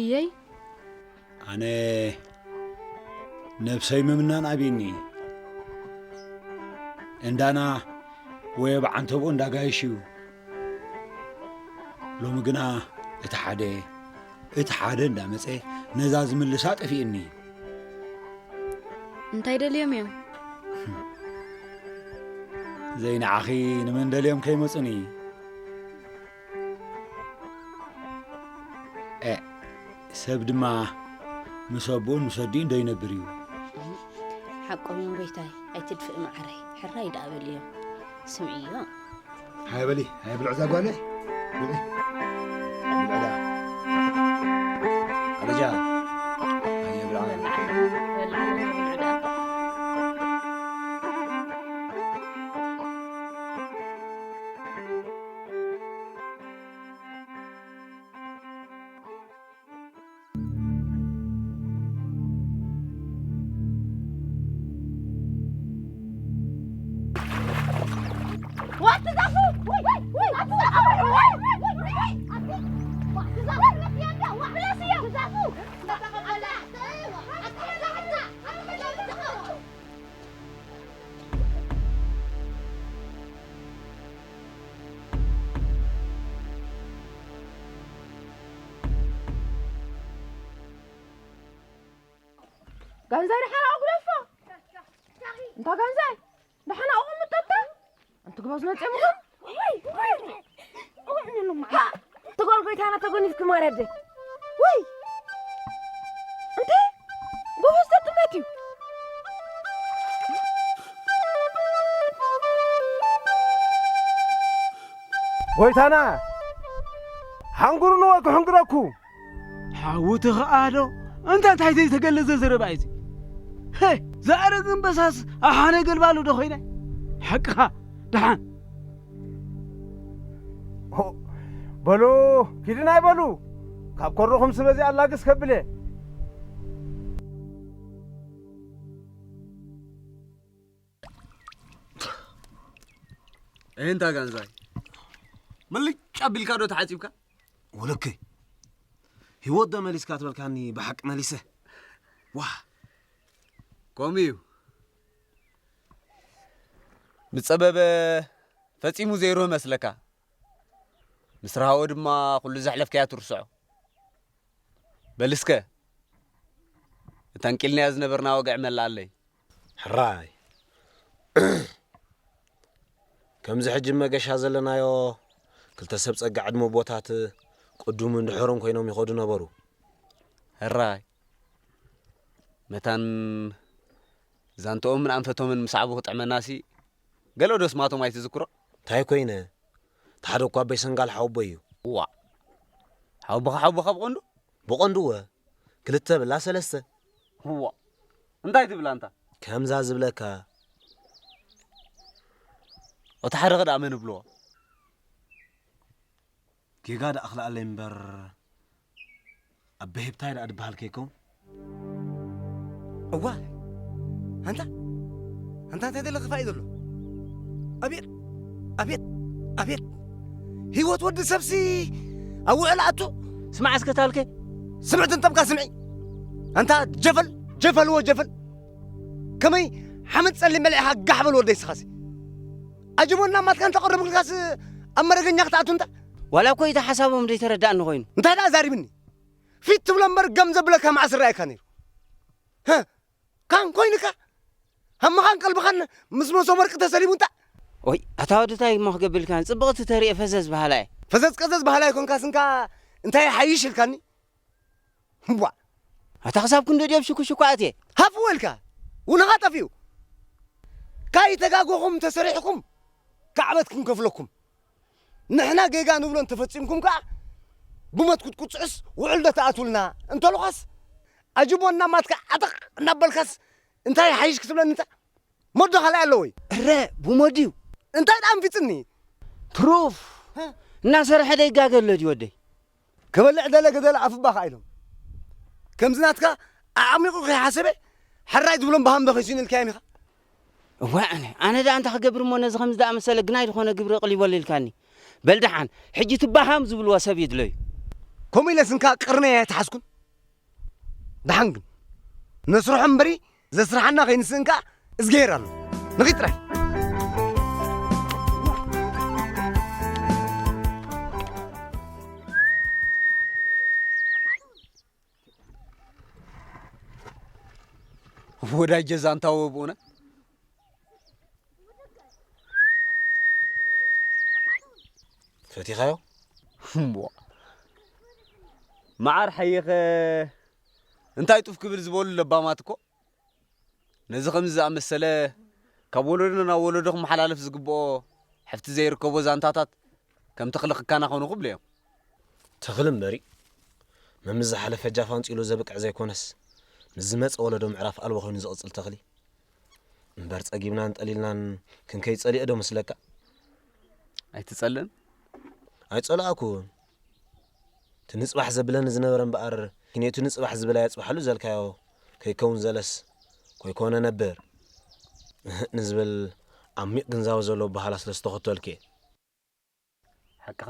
እየይ። ኣነ ነብሰይ ምምናን ኣብይኒ። እንዳና ወይ ኣብ ዓንተቦ እንዳጋይሽ እዩ። ሎሚ ግና እቲ ሓደ፣ እቲ ሓደ እንዳመጸ ነዛ ዝምልሳ ጠፊእኒ። እንታይ ደልዮም እዮም? ዘይንዓኺ ንመን ደልዮም ከይመጹኒ? ኤ፣ ሰብ ድማ ምስ ኣቦኡን ምስ ኣዲኡን ዶ ይነብር እዩ? ሓቆም እዮም ጎይታይ፣ ኣይትድፍእ መዓረይ፣ ሕራይ ደኣ በልዮም። ስምዕዮ። ሃየ በሊ፣ ሃየ ብልዕ እዛ ጓለይ። ብልዒ። ብልዕዳ። ኣለጃ። ሃየ ብልዓ። ጋንዛይ ደሓን ኣቑለፎ። እንታ ጋንዛይ ደሓን ኣቑም ጠጣ። ኣንቲ ግባዝ መጽኦም። ትጓል ጎይታና ተጎኒፍኪ ማርያደይ። ወይ እንዴ ጎበዝ ተጥመት እዩ። ጎይታና ሓንጉርኒ ወይ ክሕንግረኩ። ሓውቲ ኸኣ ዶ? እንታ እንታይ ዘይተገለዘ ዘረባ እዩ እዚ? ሄ! ዝኣረግ እምበሳስ ኣሓነ ገልባሉ ዶ ኾይነ? ሓቅኻ፣ ደሓን። ሆ! በሉ፣ ኪድና ይበሉ። ካብ ኮርኹም ስበዚ ኣላግስ ከብለ። እህ፣ እንታ ጋንዛይ፣ ምልጭ ኣቢልካ ዶ ተሓጺብካ? ወለከይ፣ ህይወት ዶ መሊስካ ትበልካኒ? ብሓቂ መሊሰ። ዋ፣ ከምኡ እዩ። ምጸበበ ፈጺሙ ዘይርህ መስለካ። ምስ ረሃቦ ድማ ኩሉ ዘሕለፍካያ ትርስዖ። በል እስከ፣ እተን ቂልናያ ዝነበርና ወግዒ መላኣለይ። ሕራይ። ከምዚ ሕጂ መገሻ ዘለናዮ ክልተ ሰብ ጸጋ ዕድመ ቦታት ቅዱምን ድሑርን ኮይኖም ይኸዱ ነበሩ። ሕራይ። መታን ዛንትኦምን ኣንፈቶምን ምስ ዓቡ ክጥዕመናሲ፣ ገለ ዶ ስማቶም ኣይትዝክሮ? እንታይ ኮይነ? እቲ ሓደ እኳ ኣቦይ ሰንጋል ሓወቦይ እዩ። እዋ። ሓወቦኻ ሓወቦኻ ብቐንዱ? ብቐንዱ እወ። ክልተ ብላ ሰለስተ። እዋ። እንታይ ትብል ኣንታ? ከምዛ ዝብለካ። እቲ ሓደ ኸ ደኣ መን እብልዎ? ጌጋ ደኣ ክልኣለይ እምበር፣ ኣበ ሄብታይ ደኣ ድበሃል ከይከውን? እዋ፣ ኣንታ፣ ኣንታ እንታይ ደለ ክፋእ እዩ ዘሎ? ኣቤት፣ ኣቤት፣ ኣቤት! ህይወት ወዲ ሰብሲ ኣብ ውዕል ኣቱ። ስማዕ እስከ ታልከ። ስምዕቲ እንተምካ ስምዒ። ኣንታ ጀፈል፣ ጀፈልዎ ጀፈል። ከመይ ሓመድ ጸሊም በሊዕኻ ጋሕ በል ወደይ ስኻሲ። ኣጅቦና ማትካ እንተቐረብልካስ ኣብ መረገኛ ክትኣቱ እንታ? ዋላ እኮ እቲ ሓሳቦም ዘይተረዳእኒ ኮይኑ። እንታይ ደኣ ዛሪብኒ? ፊት ትብሎ እምበር ገም ዘብለካ መዓስ ረኣየካ ነይሩ? ሀ፣ ካን ኮይንካ? ሃምኻን ቀልብኻን ምስ መሶብ ወርቂ ተሰሊሙ እንታ? ኦይ፣ ኣታ ወዲ እንታይ እሞ ክገብልካ? ጽብቕቲ ተርእየ ፈዘዝ በሃላ እየ። ፈዘዝ ቀዘዝ በሃላ ኣይኮንካስ እንካ እንታይ ይሓይሽ ኢልካኒ? እዋ። ኣታ ክሳብ ክንዶ ድዮም ሽኩሽኩ ኣትየ? ሃፍ ወልካ፣ ውንኻ ጠፊኡ። ካይተጋጎኹም ተሰሪሕኩም፣ ካዕበት ክንከፍለኩም። ንሕና ጌጋ ንብሎ እንተፈጺምኩም ከኣ፣ ብሞት ክትቅጽዑስ ውዕል ዶ ትኣትውልና? እንተልኳስ፣ ኣጅቦ እናማትካ ዓጠቕ እናበልካስ፣ እንታይ ሓይሽ ክትብለኒ እንተ? ሞዶ ካልኣይ ኣለወይ? እረ፣ ብሞድዩ። እንታይ ደኣ ኣንፊጽኒ? ፕሩፍ። ሀ? እናሰርሐ ደይጋገ ኣሎ ድዩ ወደይ? ክበልዕ ደለ ገደለ ኣፍባ ኸዓ ኢሎም። ከምዚ ናትካ ኣዕሚቑ ከይሓሰበ፣ ሕራይ ዝብሎም በሃም ዶ ከይሲኑ ኢልካዮም ኢኻ? እዋይ ኣነ፣ ኣነ ደኣ እንታይ ክገብር እሞ ነዚ ከምዚ ደኣ መሰለ ግናይ ዝኾነ ግብሪ ኣቕሊቦ ኢልካኒ። በል ደሓን፣ ሕጂ እቲ በሃም ዝብልዎ ሰብ ይድለዩ። ከምኡ ኢለስ እንካ ቅርነይ ኣይተሓዝኩን። ደሓን ግን፣ ነስርሖ እምበሪ፣ ዘስርሓና ከይንስእን ከኣ እዝግሄር ኣሎ። ንኺድ ጥራይ። ወዳጀ ዛንታ ወብኡና። ፈቲኻዮ? እምቧ። መዓር ሓየኸ እንታይ ጡፍ ክብል ዝበሉ ለባማት እኮ። ነዚ ከምዚ ዝኣመሰለ ካብ ወለዶ ናብ ወለዶ ክመሓላለፍ ዝግብኦ፣ ሓፍቲ ዘይርከቦ ዛንታታት ከም ተኽሊ ክከናኸኑ ክብሉ እዮም። ተኽሊ እምበሪ፣ መምስ ዝሓለፈ ጃፍ ኣንጺሉ ዘብቅዕ ዘይኮነስ፣ ምስ ዝመጸ ወለዶ ምዕራፍ ኣልቦ ኮይኑ ዝቕጽል ተኽሊ። እምበር ጸጊብናን ጠሊልናን ክንከይድ ጸሊኤ ዶ መስለካ? ኣይትጸልእን? ኣይጸላእኩን። እቲ ንጽባሕ ዘብለኒ ዝነበረ እምበኣር፣ ኪኔቱ ንጽባሕ ዝበላ የጽባሕሉ ዘልካዮ ከይከውን ዘለስ፣ ኮይኮነ ነበር። እህእ ንዝብል ዓሚቕ ግንዛበ ዘለዎ ኣበሃህላ ስለ ዝተኸተልኩ እየ። ሓቅኻ።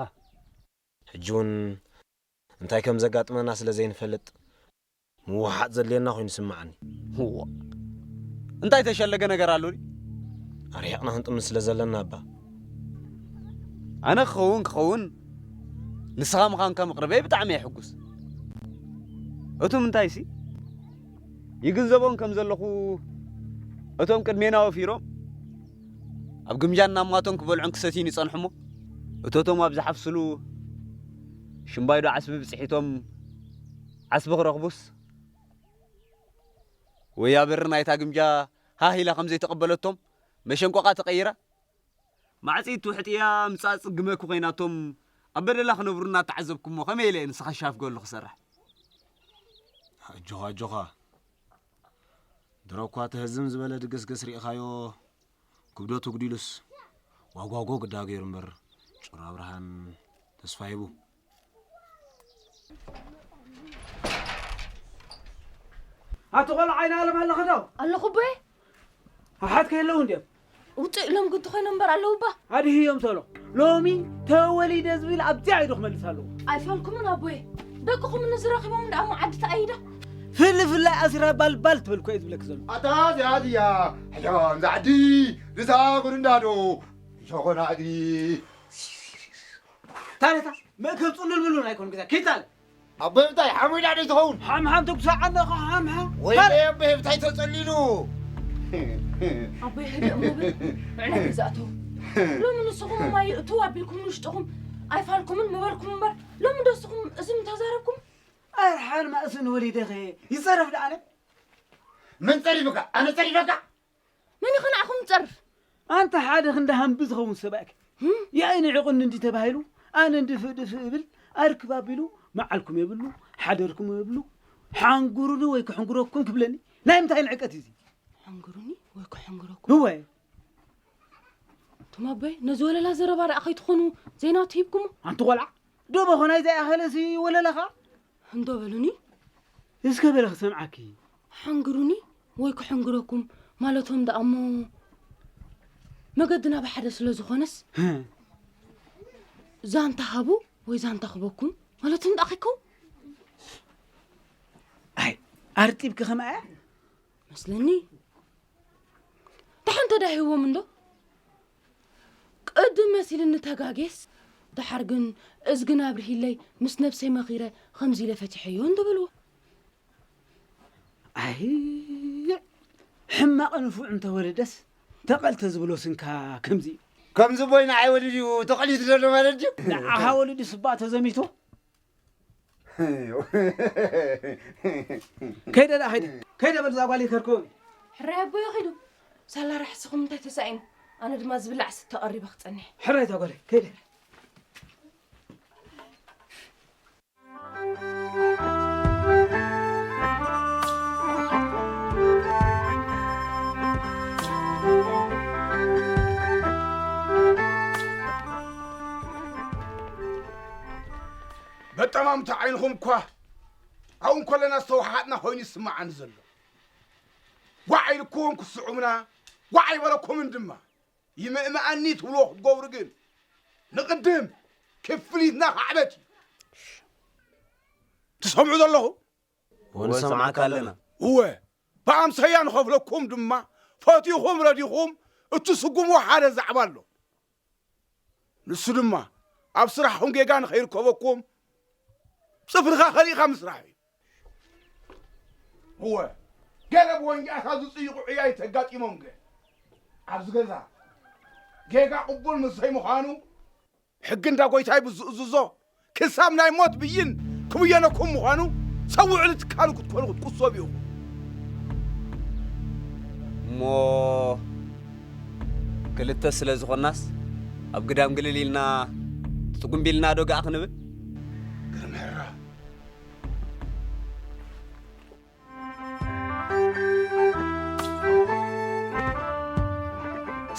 ሕጂ እውን እንታይ ከም ዘጋጥመና ስለ ዘይንፈልጥ፣ ምውሓጥ ዘድልየና ኮይኑ ይስምዓኒ። እዋ፣ እንታይ ተሸለገ ነገር ኣሎ ድዩ? ኣርሒቕና ክንጥምት ስለ ዘለና እባ። ኣነ ክኸውን ክኸውን፣ ንስኻ ምዃንካ ምቕርበይ ብጣዕሚ እየ ሕጉስ። እቶም እንታይሲ፣ ይግንዘቦም ከም ዘለኹ፣ እቶም ቅድሜና ወፊሮም፣ ኣብ ግምጃን ናብ ማቶም ክበልዑን ክሰትዩን ይጸንሑ እሞ፣ እቶቶም ኣብ ዝሓፍስሉ፣ ሽምባይዶ ዓስቢ ብጽሒቶም ዓስቢ ክረኽቡስ፣ ወያ በሪ ናይታ ግምጃ ሃህ ኢላ ከም ዘይተቐበለቶም፣ መሸንቆቓ ተቐይራ፣ ማዕጺት ትውሕጥ እያ፣ ምጻእ ጽግመኪ ኮይናቶም ኣብ በደላ ክነብሩ እናተዓዘብኩሞ፣ ከመይ ኢለ እየ ንስኻ ሻፍገሉ ክሰርሕ? ኣጆኻ፣ ኣጆኻ። ድሮ እኳ እቲ ህዝም ዝበለ ድግስግስ ርኢኻዮ፣ ክብደቱ ኣጉዲሉስ ዋጓጎ ግዳ ገይሩ እምበር፣ ጩራ ብርሃን ተስፋ ሂቡ። ኣቲ ቆልዓ ዓይኒ ኣለም ኣለኺ ዶ? ኣለኹ ኣቦየ። ኣሓት ከየለዉ እንድዮም? ውፅእ ኢሎም ግዲ ኮይኖም እምበር ኣለዉ እባ። ኣድህዮም ተሎ። ሎሚ ተወሊደ ዝብል ኣብዚኣ ኢዱ ክመልስ ኣለዎ። ኣይፋልኩምን ኣቦየ። ደቅኹም ንዝረኺቦም ደኣ እሞ ዓዲ ተኣይዳ። ፍልፍላይ ኣሲራ ባልባል ትብል እኮ እየ ዝብለኪ ዘሎ። ኣታ እዚኣ እያ ሕጃ እዛ ዓዲ ንሳ ጉድ እንዳዶ ሸኾና ዓዲ። ታነታ መእከብ ጽሉል ብሉን ኣይኮን ግዛ ኪታል። ኣቦይ ብታይ ሓሙይ ዳዕዶ ትኸውን? ሓምሓም ተጉሳ ዓነኻ ሓምሓ። ወይ ታል- ኣቦይ ብታይ ተጸሊሉ? ኣቦይ ህድእ እሞ በል። ብዕላ ግዛእተው። ሎሚ ንስኹም ማይ እትው ኣቢልኩም ንውሽጥኹም ኣይፋልኩምን ምበልኩም እምበር ሎሚ ዶ ንስኹም እዚ ምተዛረብኩም? ኣርሓን ማእስን ወሊደኸ ይጸረፍ ደኣነ? መን ጸሪፍካ? ኣነ ጸሪፈካ? መን ኢኻ ንዓኹም ዝጸርፍ? ኣንታ ሓደ ክንዲ ሃምቢ ዝኸውን ሰብኣይከ? ህም? ያኢ ንዕቑኒ እንዲ ተባሂሉ፣ ኣነ እንዲ ፍእ ድፍእ እብል፣ ኣርክብ ኣቢሉ፣ መዓልኩም የብሉ፣ ሓደርኩም የብሉ፣ ሓንጉሩኒ ወይ ክሕንጉረኩም ክብለኒ፣ ናይ ምንታይ ንዕቀት እዩ እዚ? ሓንጉሩኒ ወይ ክሕንጉረኩም? እወ። ቶም ኣቦይ፣ ነዚ ወለላ ዘረባ ደኣ ከይትኾኑ ዘይናቱ ሂብኩሞ? ኣንቲ ቖልዓ፣ ዶ በኾናይ ዘይኣኸለሲ ወለላኻ? እንዶ በሉኒ። እስከ በለ ክሰምዓኪ። ሓንግሩኒ ወይ ክሕንግረኩም ማለቶም ደኣ እሞ መገድና ብሓደ ስለ ዝኾነስ፣ ዛንታ ሃቡ ወይ ዛንታ ክበኩም ማለቶም ደኣ ከይከው። ኣይ፣ ኣርጢብኪ ከማያ? መስለኒ። ደሓን ተዳሂዎም እንዶ? ቅድም መሲልኒ ተጋጌስ፣ ደሓር ግን እዝግን ኣብርሂለይ ምስ ነብሰይ መኺረ ከምዚ ኢለ ፈቲሐዮ እንዶ በልዎ። ኣይ፣ ሕማቕ ንፉዕ እንተወለደስ ተቐልተ ዝብሎ ስንካ ከምዚ እዩ። ከምዚ ቦይ ንዓይ ወሊዱ እዩ ተቐሊቱ ዘሎ ማለት ድዩ? ንዓኻ ወሊዱ ስባ ተዘሚቱ። ከይደ ደኣ፣ ከይደ። ከይደ በል፣ እዛ ጓል ይከርክቦ። ሕራይ ኣቦይ ኸይዱ። ሳላ ራሕስኹም እንታይ ተሳኢኑ? ኣነ ድማ ዝብላዕ ስተ ቀሪበ ክጸንሕ። ሕራይ እዛ ጓል፣ ከይደ። በጠማምታ ዓይንኹም እኳ ኣብኡ እንከለና ዝተወሓሓጥና ኮይኑ ይስምዓኒ ዘሎ። ጓዕ ኢልኩም ክስዑምና፣ ጓዕ ኣይበለኩምን ድማ። ይምእምኣኒ ትብልዎ ክትገብሩ ግን፣ ንቕድም ክፍሊትና ክዓበት እዩ። ትሰምዑ ዘለኹም? እወ፣ ንሰምዓካ ኣለና። እወ፣ ብኣምሰያ ንኸፍለኩም ድማ፣ ፈቲኹም ረዲኹም እትስጉምዎ ሓደ ዛዕባ ኣሎ። ንሱ ድማ፣ ኣብ ስራሕኹም ጌጋ ንኸይርከበኩም፣ ጽፍርኻ ከሊእኻ ምስራሕ እዩ። እወ፣ ገለ ብወንጌልካ ዝጽይቑ ዕያይ ተጋጢሞም ገ፣ ኣብዚ ገዛ ጌጋ ቅቡል ምስ ዘይምዃኑ፣ ሕጊ እንዳ ጐይታይ ብዝእዝዞ፣ ክሳብ ናይ ሞት ብይን ክብየነኩም ምዃኑ፣ ሰብ ውዕሊ ትካሉ ክትኮኑ ክትቁሰቡ ኢኹም። እሞ ክልተ ስለ ዝኾንናስ፣ ኣብ ግዳም ግልል ኢልና፣ ትጉምቢልና ዶ ገኣ ክንብል? ግርምህራ።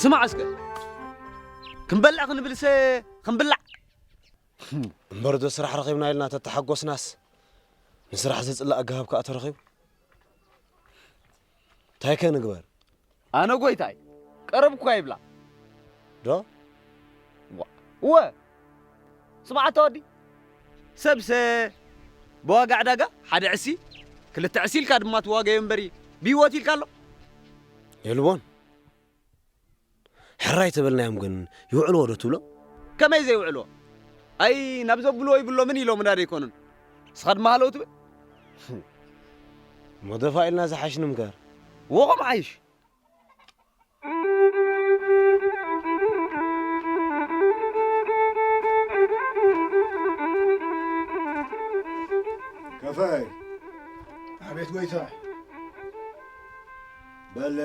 ስማዕ እስከ፣ ክንበልዕ ክንብልሰ፣ ክንብላዕ። እምበር ዶ ስራሕ ረኺብና ኢልና ተተሓጎስናስ፣ ንስራሕ ዘጽልእ ኣገባብ ከኣ ተረኺቡ። እንታይ ከ ንግበር? ኣነ ጐይታይ፣ ቀረብኩካ ይብላ። ዶ? ዋ-፣ እወ። ስምዓታ ወዲ፣ ሰብሰ ብዋጋ ዕዳጋ ሓደ ዕሲ፣ ክልተ ዕሲ ኢልካ ድማ ትዋገዮ እምበሪ፣ ብህይወት ኢልካ ኣሎ? የልቦን። ሕራይ ተበልናዮም ግን ይውዕልዎ ዶ ትብሎ? ከመይ ዘይውዕልዎ? ኣይ፣ ናብ ዘብልዎ ይብሎምን ኢሎምና ዶ ኣይኮኑን? ንስኻ ድማ ሃለው ትብል? እሞ ደፋ ኢልና ዝሓሽ ንምከር። እዎ፣ ከምኡ ሓይሽ። ከፈይ። ኣቤት ጎይታ። በል፣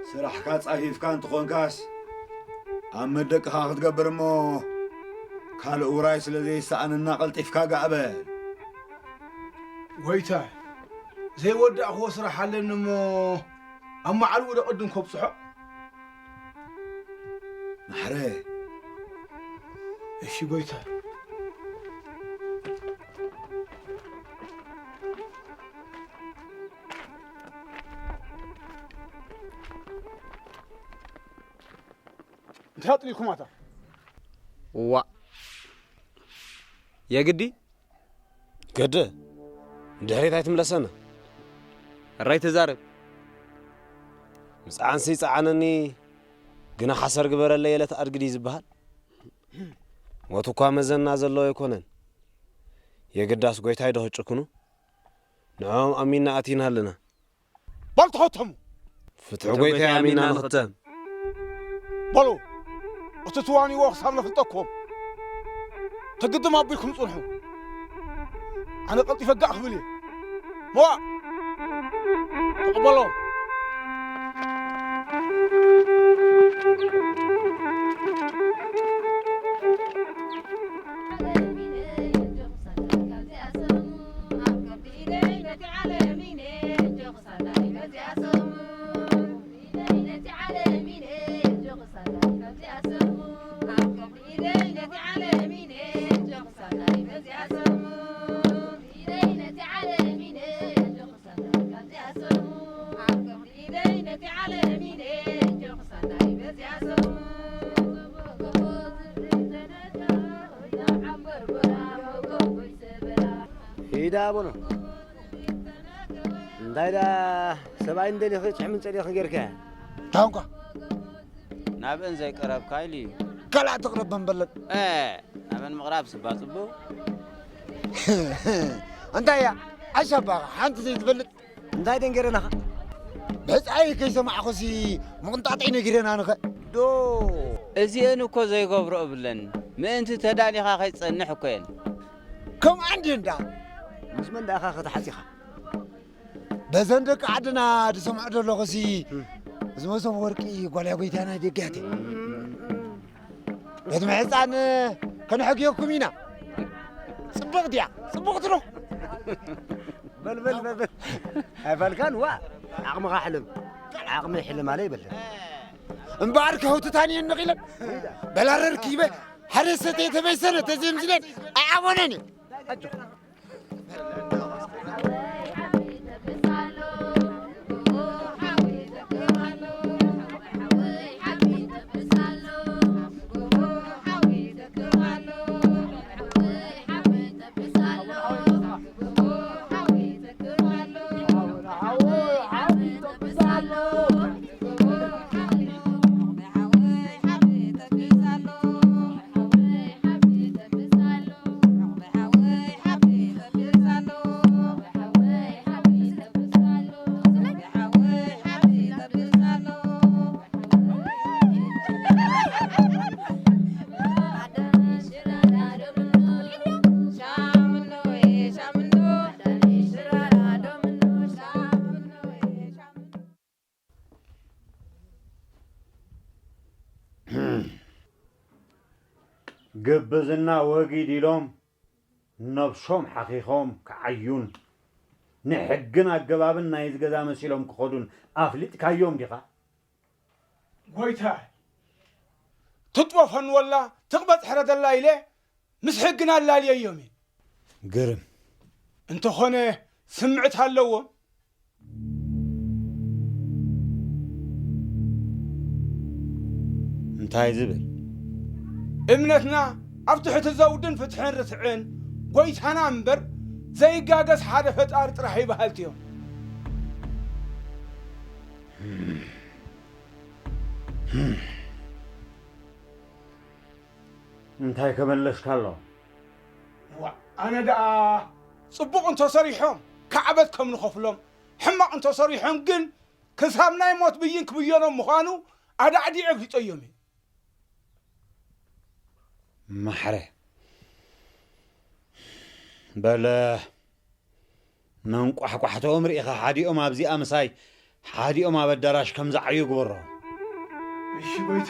ስራሕካ ጻፊፍካ እንተኾንካስ፣ ኣብ መደቅኻ ክትገብር እሞ፣ ካልእ ውራይ ስለ ዘይሰኣነና ቀልጢፍካ ጋእ በል። ጎይታ፣ ዘይወዳእክዎ ስራሕ ኣለኒ እሞ፣ ኣብ መዓልኡ ዶ ቅድም ከብጽሖ? ማሕረ። እሺ ጎይታ። እንታይ ኣጥሊኩም ኣታ? ዋ። የግዲ? ግድ። ድሕሪት ኣይትምለሰና። እራይ ተዛረብ። ምጽዓንሲ ይጽዓነኒ፣ ግና ሓሰር ግበረለይ የለት ኣድግዲ ዝበሃል። ሞት እኳ መዘና ዘለዎ ኣይኮነን። የግዳስ ጎይታይ ዶ ክጭክኑ? ንዕኦም ኣሚንና ኣቲና ኣለና። በል ተኸተሙ። ፍትሒ ጎይታይ ኣሚንና ንኽተም። በሉ፣ እቲ ትዋንይዎ ክሳብ ነፍልጠኩም። ትግድም ኣቢልኩም ጽንሑ። ኣነ ቀልጢፈ ጋእ ክብል እየ። መዋ፣ ተቐበሎ። ሂዳ ኣቦና። እንታይ ዳ ሰብኣይ እንደሊኺ ጭሕምን ጸሊኺ ጌርካ? ታንኳ። ናብእን ዘይቀረብካ ኢሉ እዩ። ካልኣ ትቕረብ በንበለን። እ፣ ናበን ምቕራብ ስባ ጽቡቕ። እንታይ እያ? ዓሻ ባኻ ሓንቲ ዘይትፈልጥ። እንታይ ደንገረናኻ? ብሕጻይ ከይሰማዕኹሲ ምቕንጣጠይ ነጊረና ንኸ። ዶ። እዚአን እኮ ዘይገብሮ እብለን። ምእንቲ ተዳሊኻ ከይትጸንሕ እኮ እየን። ከምኣ እንድዩ እንዳ። ምስ መን ደኣ ኢኻ ከተሓጺኻ? በዘን ደቂ ዓድና ዝሰምዖ ዘለኹሲ፣ እም። እዚ መሶብ ወርቂ ጓል እያ ጎይታና ደጊያተ። እም። በቲ ምሕጻን ከነሕግየኩም ኢና። ጽብቕቲ እያ፣ ጽብቕቲ ዶ? በል፣ በል፣ በል፣ በል። ኣይፋልካን፣ ዋ። ዓቕምኻ ሕልም። ዓቕመይ ሕልም ኣለ ይበል። እምበኣር ከህውትታን እየን ነቒለን። በላረር ኪበ ሓደ ሰተ የተበይሰነ ተዘምዝለን ኣይዓወነን እዩ። ግብዝና ወጊድ ኢሎም ነብሶም ሓኺኾም ክዓዩን ንሕግን ኣገባብን ናይዚ ገዛ መሲሎም ክኸዱን ኣፍሊጥካዮም ዲኻ? ጎይታይ፣ ትጥወፈን ወላ ትቕበጽ ሕረደላ ኢለ ምስ ሕግና ኣላልየዮም እየ። ግርም። እንተኾነ ስምዕት ኣለዎም። እንታይ ዝብል? እምነትና ኣብ ትሕቲ ዘውድን ፍትሕን ርትዕን ጎይታና እምበር ዘይጋገስ ሓደ ፈጣሪ ጥራሕ እዩ በሃልቲ እዮም። እንታይ ከመለስካሎም? ዋእ፣ ኣነ ደኣ ጽቡቕ እንተሰሪሖም ካዕበት ከም ንኸፍሎም፣ ሕማቕ እንተሰሪሖም ግን ክሳብ ናይ ሞት ብይን ክብየኖም ምዃኑ ኣዳዕዲዐ ኣፍሊጠዮም እየ። ማሕረ፣ በለ መንቋሕቋሕተኦም ርኢኻ ሓዲኦም ኣብዚኣ ምሳይ ሓዲኦም ኣብ ኣዳራሽ ከም ዝዓዩ ግበሮ። እሺ ጎይታ።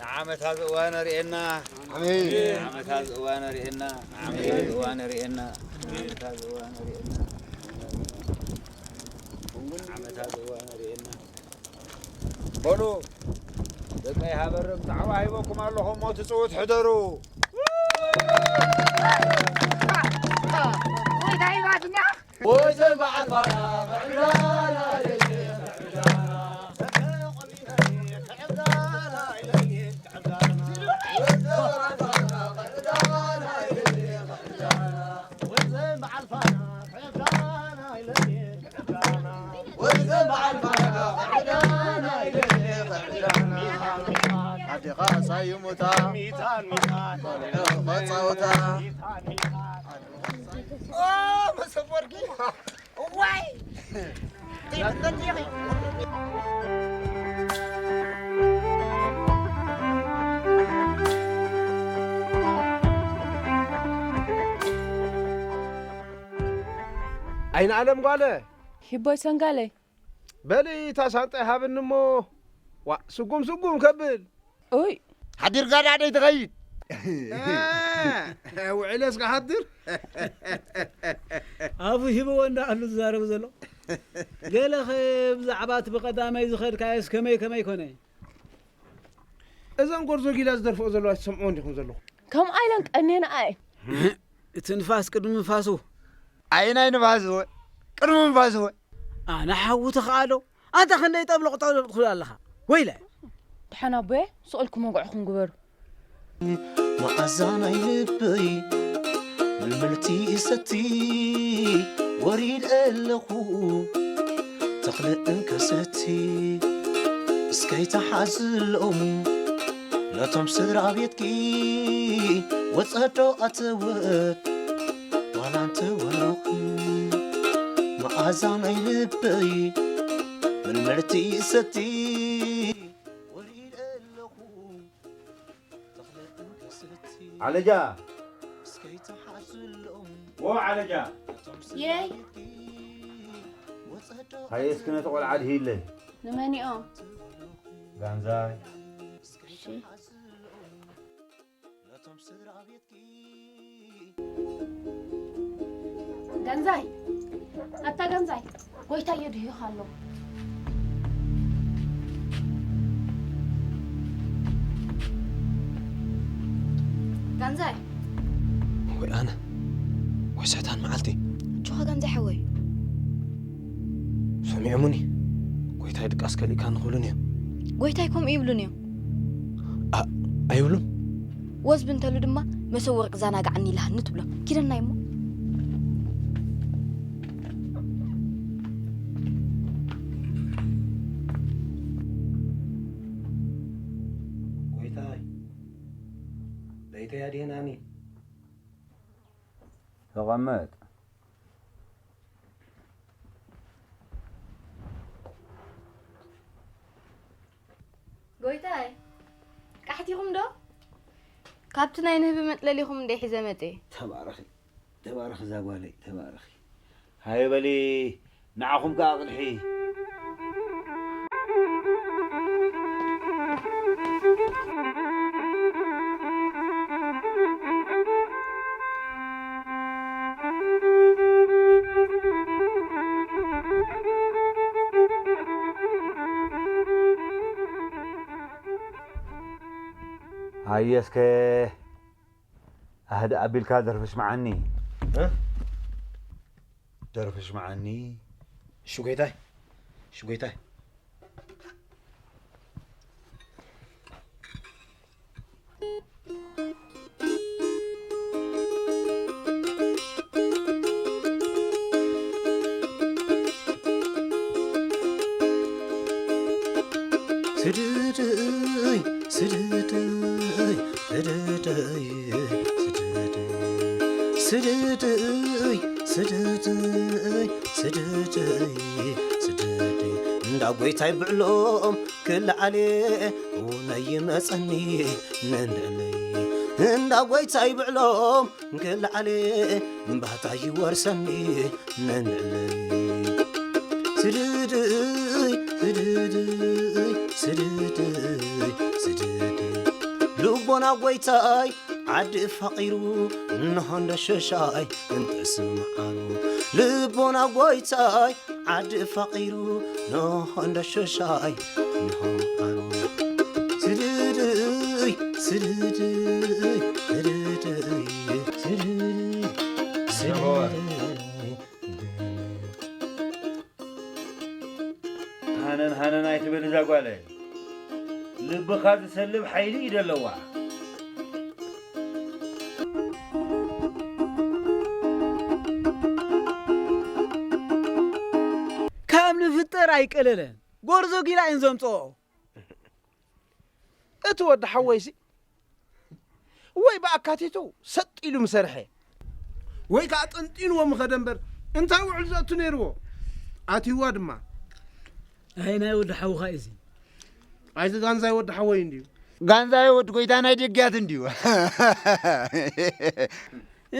ንዓመታ ዝእዋነ ርእየና። ኣሜን። ንዓመታ ዝእዋነ ርእየና። ንዓመታ ዝእዋነ ርእየና። ንዓመታ ዝእዋነ ርእየና። ንዓመታ ዝእዋነ ርእየና። በሉ ደቀይ ሃበርም ጣዕዋ ሂበኩም ኣለኹ እሞ ትጽውት ሕደሩ። ወይ ታይ ባትና። ኣዴኻ ሳይሙታ ሚታን ሚታን ቆልዑ ኸጻውታ። ኦ፣ መሰብ ወርቂ። እዋይ! ኣይነ ኣለም ጓለ። ሂቦይ ሰንጋለይ። በሊ እታ ሳንጣይ ሃብኒ እሞ፣ ዋ፣ ስጉም ስጉም ከብል። ኡይ። ሓዲርካ ዳኣ ደይ ትኸይድ? እ፣ ውዒለስ ክሓድር? ኣፉ ሂብዎ እንዳ ኣሉ ዝዛረብ ዘሎ። ገለኸ ብዛዕባ እቲ ብቐዳማይ ዝኸድካዮስ ከመይ ከመይ ኮነ? እዘን ጎርዞ ጊላ ዝደርፍኦ ዘለዋ ትሰምዕዎ እንዲኹም ዘለኹም? ከምኣ ኢለን ቀኔና እየን። እቲ ንፋስ ቅድሚ ንፋሱ። ኣየናይ ንፋስ እወ? ቅድሚ ንፋስ እወ? ኣነ ሓዊ ተኸኣሎ። ኣንታ ክንደይ ጠብለቕ ጠብለቕ ትብል ኣለኻ? ወይለ። ደሓን ኣቦየ፣ ስቕ ኢልኩም ወግዕኹም ግበሩ። መዓዛ ናይ ልበይ ምልምልቲ ሰቲ ወሪድ ኣለኹ ተኽሊ እንከሰቲ እስከይ ተሓዝሎም ነቶም ስድራ ቤትኪ ወጸዶ ኣተወት ዋላ እንተወለኹ መዓዛ ናይ ልበይ ምልምልቲ ሰቲ ወሪድ ኣለኹ ዓለጃ። ዎ ዓለጃ። የይ። ሃየ እስኪ ነቲ ቆልዓ ድሂለይ። ንመኒኦም? ጋንዛይ። እሺ። ጋንዛይ። ኣታ ጋንዛይ። ጎይታ የድህዩኻ ኣሎ። ጋንዛይ። ወይ ኣነ፣ ወይ ሰይጣን መዓልቲ። ኣጆኻ ጋንዛይ ሓወይ። ሰሚዖሙኒ። ጎይታይ ድቃስ ከሊእካ ንኽብሉን እዮም። ጎይታይ ከምኡ ይብሉን እዮም። ኣ-፣ ኣይብሉን? ወዝቢ እንተሉ ድማ መሰብ ወርቂ ዛናጋዕኒ ኢልሃኒ ትብሎ። ኪደናይ እሞ። ለይተይ ኣድህናኒ። ተቐመጥ። ጎይታይ፣ ቃሕቲኹም ዶ? ካብቲ ናይ ንህቢ መጥለሊኹም እንደ ሒዘ መጤ። ተባረኺ፣ ተባረኺ እዛ ጓለይ፣ ተባረኺ። ሃየ በሊ፣ ንዓኹም ከኣ ኣቕድሒ። ሃየ እስከ ኣህድእ ኣቢልካ ደርፊ ስምዓኒ። እ? ደርፊ ስምዓኒ። እሺ ጎይታይ፣ እሺ ጎይታይ። ስድድይ ስድድይ ስድድይ ስድድይ ስድድይ ስድድይ ስድድይ ስድድይ እንዳ ጎይታይ ብዕሎም ክልዓሌ እውነይ ይመጸኒ ነንዕለይ እንዳ ጎይታይ ብዕሎም ክልዓሌ እምባታ ይወርሰኒ ነንዕለይ ስድድይ ስድድይ ስድድይ ስድድይ ልቦና ጎይታይ ዓዲ ፋቒሩ እንሆ እንደ ሸሻይ እንተስምዓሉ ልቦና ጎይታይ ዓዲ ፋቒሩ እንሆ እንደ ሸሻይ እንሆ ዓሩ ስድድይ ስድድይ ስድድይ ስድድይ ስድድይ ሃነን ሃነን ኣይትበል እዛ ጓለይ። ልብኻ ዝሰልብ ሓይሊ እዩ ዘለዋ። ካብ ንፍጠር ኣይቀለለን ጎርዞ ጊላ እየን ዘምፅኦ። እቲ ወዲ ሓወይሲ ወይ ብኣካቲቱ ሰጥ ኢሉ ምሰርሐ ወይ ከዓ ጠንጢንዎ ምኸደ እምበር እንታይ ውዕል ዘእቱ ነይርዎ ኣትይዋ ድማ። ኣይ ናይ ወዲ ሓውኻ እዩ እዚ። ኣይዚ ጋንዛይ ወዲ ሓወይ እንድዩ። ጋንዛይ ወዲ ጎይታ ናይ ደጊያት እንድዩ።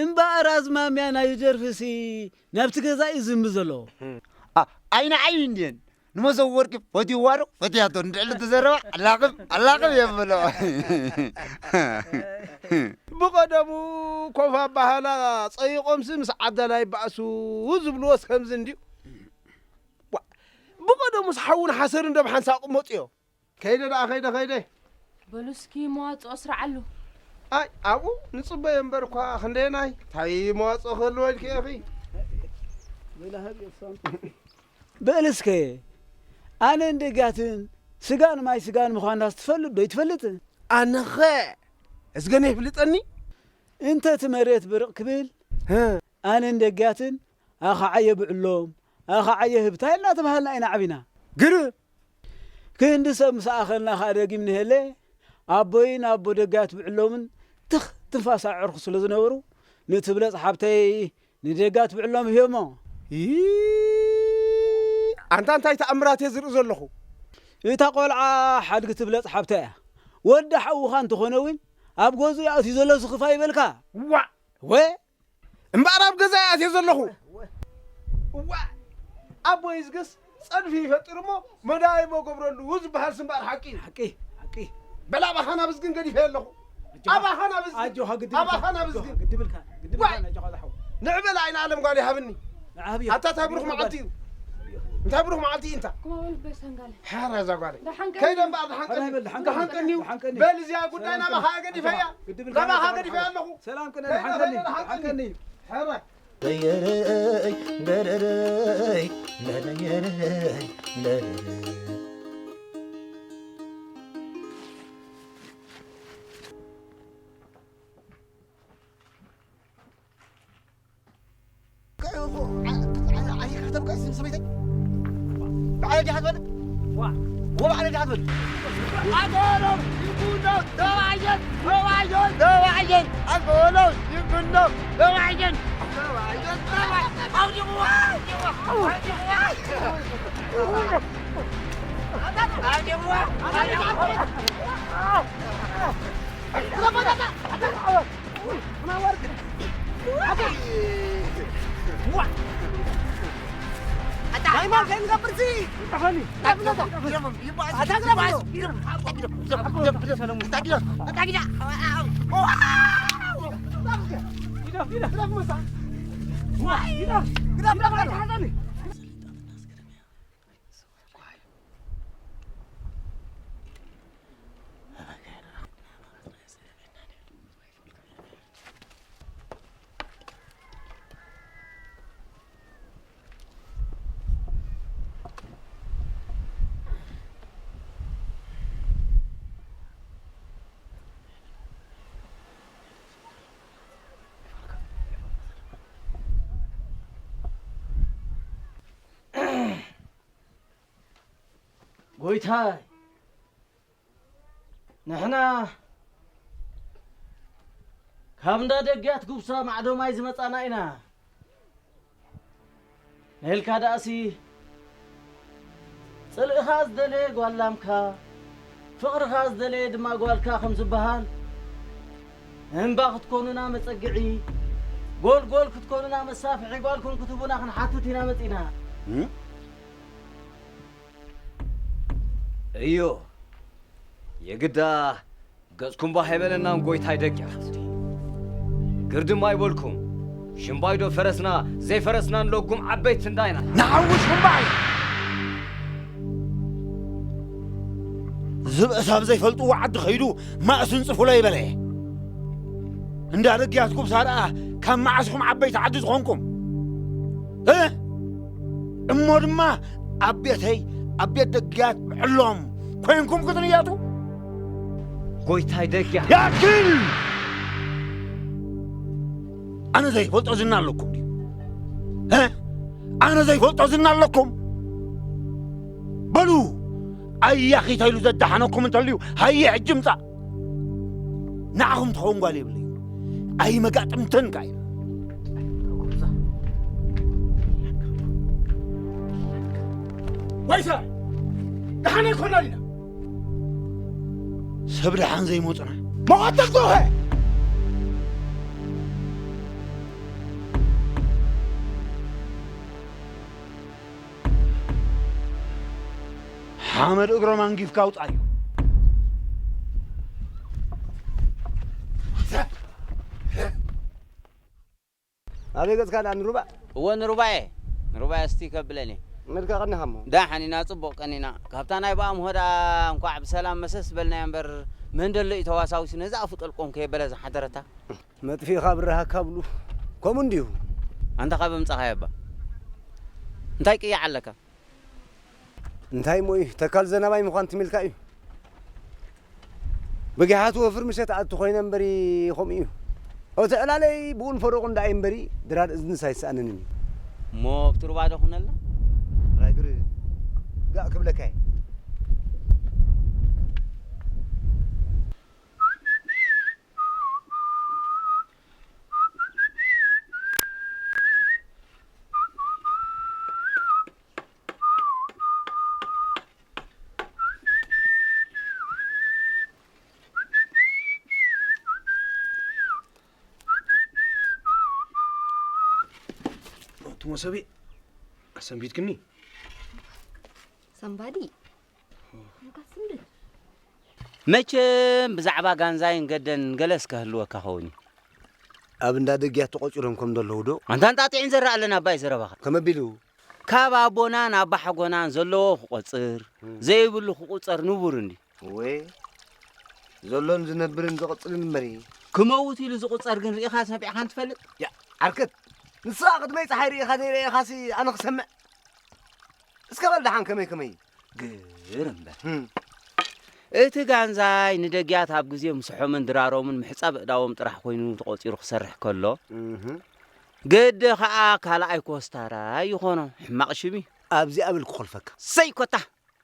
እምበኣር ኣዝማምያ ናይ ደርፍሲ ናብቲ ገዛ እዩ ዝምቢ ዘለዎ። ኣይንዓይ እንድየን ንመሰብ ወርቂ ፈትይዋ ዶ ፈትያቶ እንድዕሊ ተዘረባ ኣላቕብ ኣላቕብ የብሎ። ብቐደሙ ኮፍ ኣባሃላ ጸይቖምሲ ምስ ዓዳላ ይበኣሱ ዝብልዎስ ከምዚ እንድዩ። ብቐደሙስ ሓውን ሓሰርን ዶ ብሓንሳእ ቅመጡ እዮም። ከይደ ደኣ ከይደ ከይደ። በሉ እስኪ መዋፅኦ ስርዓሉ። ኣይ ኣብኡ ንፅበዮ እምበር እኳ ክንደየናይ እንታይ መዋፅኦ ክህልዎ ኢልኪ ኢኺ። በል እስከ ኣነን ደጋትን ስጋን ማይ ስጋን ምዃንናስ ትፈልጥ ዶ ይትፈልጥ? ኣነኸ እዝገነ ይፍልጠኒ። እንተ እቲ መሬት ብርቕ ክብል ኣነን ደጋትን ኣኻዓየ ብዕሎም ኣኻዓየ ህብታ ኢልና ተባሃልና ኢና ዓቢና። ግር ክንዲ ሰብ ምስ ኣኸልና ኸኣ ደጊም ንሄለ ኣቦይን ኣቦ ደጋት ብዕሎምን ትኽ ትንፋስ ኣዕርኹ ስለ ዝነበሩ ንትብለጽ ሓብተይ ንደጋት ብዕሎም ህዮሞ። ኣንታ እንታይ ተኣምራት እየ ዝርኢ ዘለኹ። እታ ቆልዓ ሓድጊ ትብለጽ ሓብታ እያ። ወዲ ሓውኻ እንተኾነ እውን ኣብ ገዝኡ ይኣትዩ ዘሎ ስኽፋ ይበልካ። ዋ ወ እምበኣር ኣብ ገዛ ኣትየ ዘለኹ። እዋ ኣቦይ ዝገስ ጸድፊ ይፈጥር እሞ መዳይቦ ገብረሉ ዝበሃል ስምባር ሓቂ እዩ። ሓቂ ሓቂ። በል ኣባኻ ናብ ዝግን ገዲፈ ኣለኹ። ኣባኻ ናብ ዝግን ኣጆኻ ግድብ ኢልካ፣ ኣባኻ ናብ ኣጆኻ ዝግን ግድብ ኢልካ፣ ግድብ ኢልካ ነጆኻ ዝሓው። ንዕበል ኣይነ ኣለም ጓል ይሃብኒ። ንዓብ እዩ። ኣታ እንታይ ብሩኽ መዓልቲ እዩ። እንታይ ብሩኽ መዓልቲ እዩ እንታ። ኩማወል በሰንጋለ። ሓራ እዛ ጓለይ። ደሓን ቀኒ። ከይደ እምበኣር ደሓን ቀኒ። ደሓን ቀኒ። ደሓን ቀኒ እዩ። ደሓን ቀኒ። በል እዚኣ ጉዳይ ናባኻ ገዲፈያ። ግድብ ኢልካ ናባኻ ነጆኻ ገዲፈያ ኣለኹ። ሰላም ቅነ ከይደ ደሓን ቀኒ። ከይደ ደሓን ደሓን ቀኒ። ቀኒ። ሓራ። ለየለይ ለለየለይ ለለየለይ። ኣጎሎ ይብሎ ለዋይደን ለዋይደን ለዋይ ኣውድዋ ኣውድዋ ኣውድዋ ጎይታይ፣ ንሕና ካብ እንዳ ደግያት ጉብሳ ማዕዶ ማይ ዝመጻና ኢና። ነልካ ደኣሲ ጽልእኻ ዝደለየ ጓል ላምካ፣ ፍቕርኻ ዝደለየ ድማ ጓልካ ከም ዝበሃል፣ እምባ ክትኮኑና መጸግዒ፣ ጎልጎል ክትኮኑና መሳፍሒ ጓልኩም ክትህቡና ክንሓትት ኢና መጺና። እም? እዮ፣ የግዳ ገጽኩም ባህ ኣይበለናን ጎይታይ ደጊ ሓፍቲ። ግርድም ኣይበልኩም። ሽምባይዶ ፈረስና፣ ዘይፈረስና ንለጉም ዓበይቲ እንዳይና። ንዓው ሽምባይ! ዝብእስ ኣብ ዘይፈልጥዎ ዓዲ ኸይዱ ማእሱን ጽፉሎ ይበለ። እንዳ ደግያት ኩብሳ ደኣ ካብ መዓስኹም ዓበይቲ ዓዲ ዝኾንኩም? እ? እሞ ድማ ኣብ ቤተይ፣ ኣብ ቤት ደግያት ብዕሎም ኮይንኩም ክትንየቱ? ጎይታይ ደግያት። ያክል! ኣነ ዘይፈልጦ ዝና ኣለኩም ድዩ? እ? ኣነ ዘይፈልጦ ዝና ኣለኩም? በሉ፣ ኣያኺ ተይሉ ዘዳሓነኩም እንተልዩ፣ ሃየ ሕጂ ምጻእ። ንዓኹም ትኸውን ጓል የብለይ። ኣይመጋጥምተን ከኣ እዩ። ወይሰ፣ ደሓን ኣይኮናን ኢና። ሰብ ደሓን ዘይመጹና። መቐተል ዶኸ? ሓመድ እግሮም ኣንጊፍካ ኣውጻዮ። ኣበይ ገጽካ ደኣ ንሩባ? እወ ንሩባየ፣ ንሩባየ እስቲ ከብለኒ። መልካ ቀኒኻ እሞ። ዳሓን ኢና፣ ጽቡቕ ቀኒና። ካብታ ናይ ብኣምሆ ደኣ እንኳዕ ብሰላም መሰስ በልናዮ እምበር፣ መን ደሎ እዩ ተዋሳዊሱ ነዛ ኣፉ ጠልቆም ከየበለ ዝሓደረታ? መጥፊእኻ ብርሃካ ብሉ። ከምኡ እንድዩ። ኣንታ ካብ ኣምጻኻዮ እባ? እንታይ ቅያዕ ኣለካ? እንታይ እሞ እዩ፣ ተካል ዘናባይ ምዃን ትም ኢልካ እዩ። ብጊሓቱ ወፍሪ ምሸት ኣቱ ኮይነ እምበሪ ከምኡ እዩ። እቲ ዕላለይ ብኡን ፈረቑን ደኣ እዩ እምበሪ፣ ድራር እዝንስ ኣይሰኣነንን እዩ። እሞ ኣብቲ ሩባ ዶ ኩነልና? ጥራይ ግር ጋእ ክብለካ እየ። እቲ መሶበይ ኣሰንቢድክኒ። ሰንባዲ? መቸም ብዛዕባ ጋንዛይን ገደን ገለስ ከህልወካ ኸውን እዩ። ኣብ እንዳ ደግያት ተቖጺሮም ከም ዘለዉ ዶ? ኣንታ እንጣጢዕን ዘረኣለን ኣባይ ዘረባኻ። ከመ ቢሉ? ካብ ኣቦናን ኣባሓጎናን ዘለዎ ክቖጽር፣ እም። ዘይብሉ ክቑጸር ንቡር እንዲ። እወ፣ ዘሎን ዝነብርን ዝቕጽልን እምበሪ። ክመውት ኢሉ ዝቑጸር ግን ርኢኻ ሰሚዕኻን ትፈልጥ? ያ፣ ዓርከት፣ ንስኻ ቅድመይ ጸሓይ ርኢኻ ዘይረኢኻሲ ኣነ ክሰምዕ? እስከ በል ደሓን ከመይ ከመይ? ግር እምበር። ህም። እቲ ጋንዛይ ንደግያት ኣብ ግዜ ምስሖምን ድራሮምን ምሕጻብ እዳዎም ጥራሕ ኮይኑ ተቖጺሩ ክሰርሕ ከሎ፣ እህ። ግዲ ኸኣ ካልኣይ ኮስታራይ ይኾኖ። ሕማቕ ሽም እዩ። ኣብዚ ኣብል ክኾልፈካ። ሰይ ኮታ!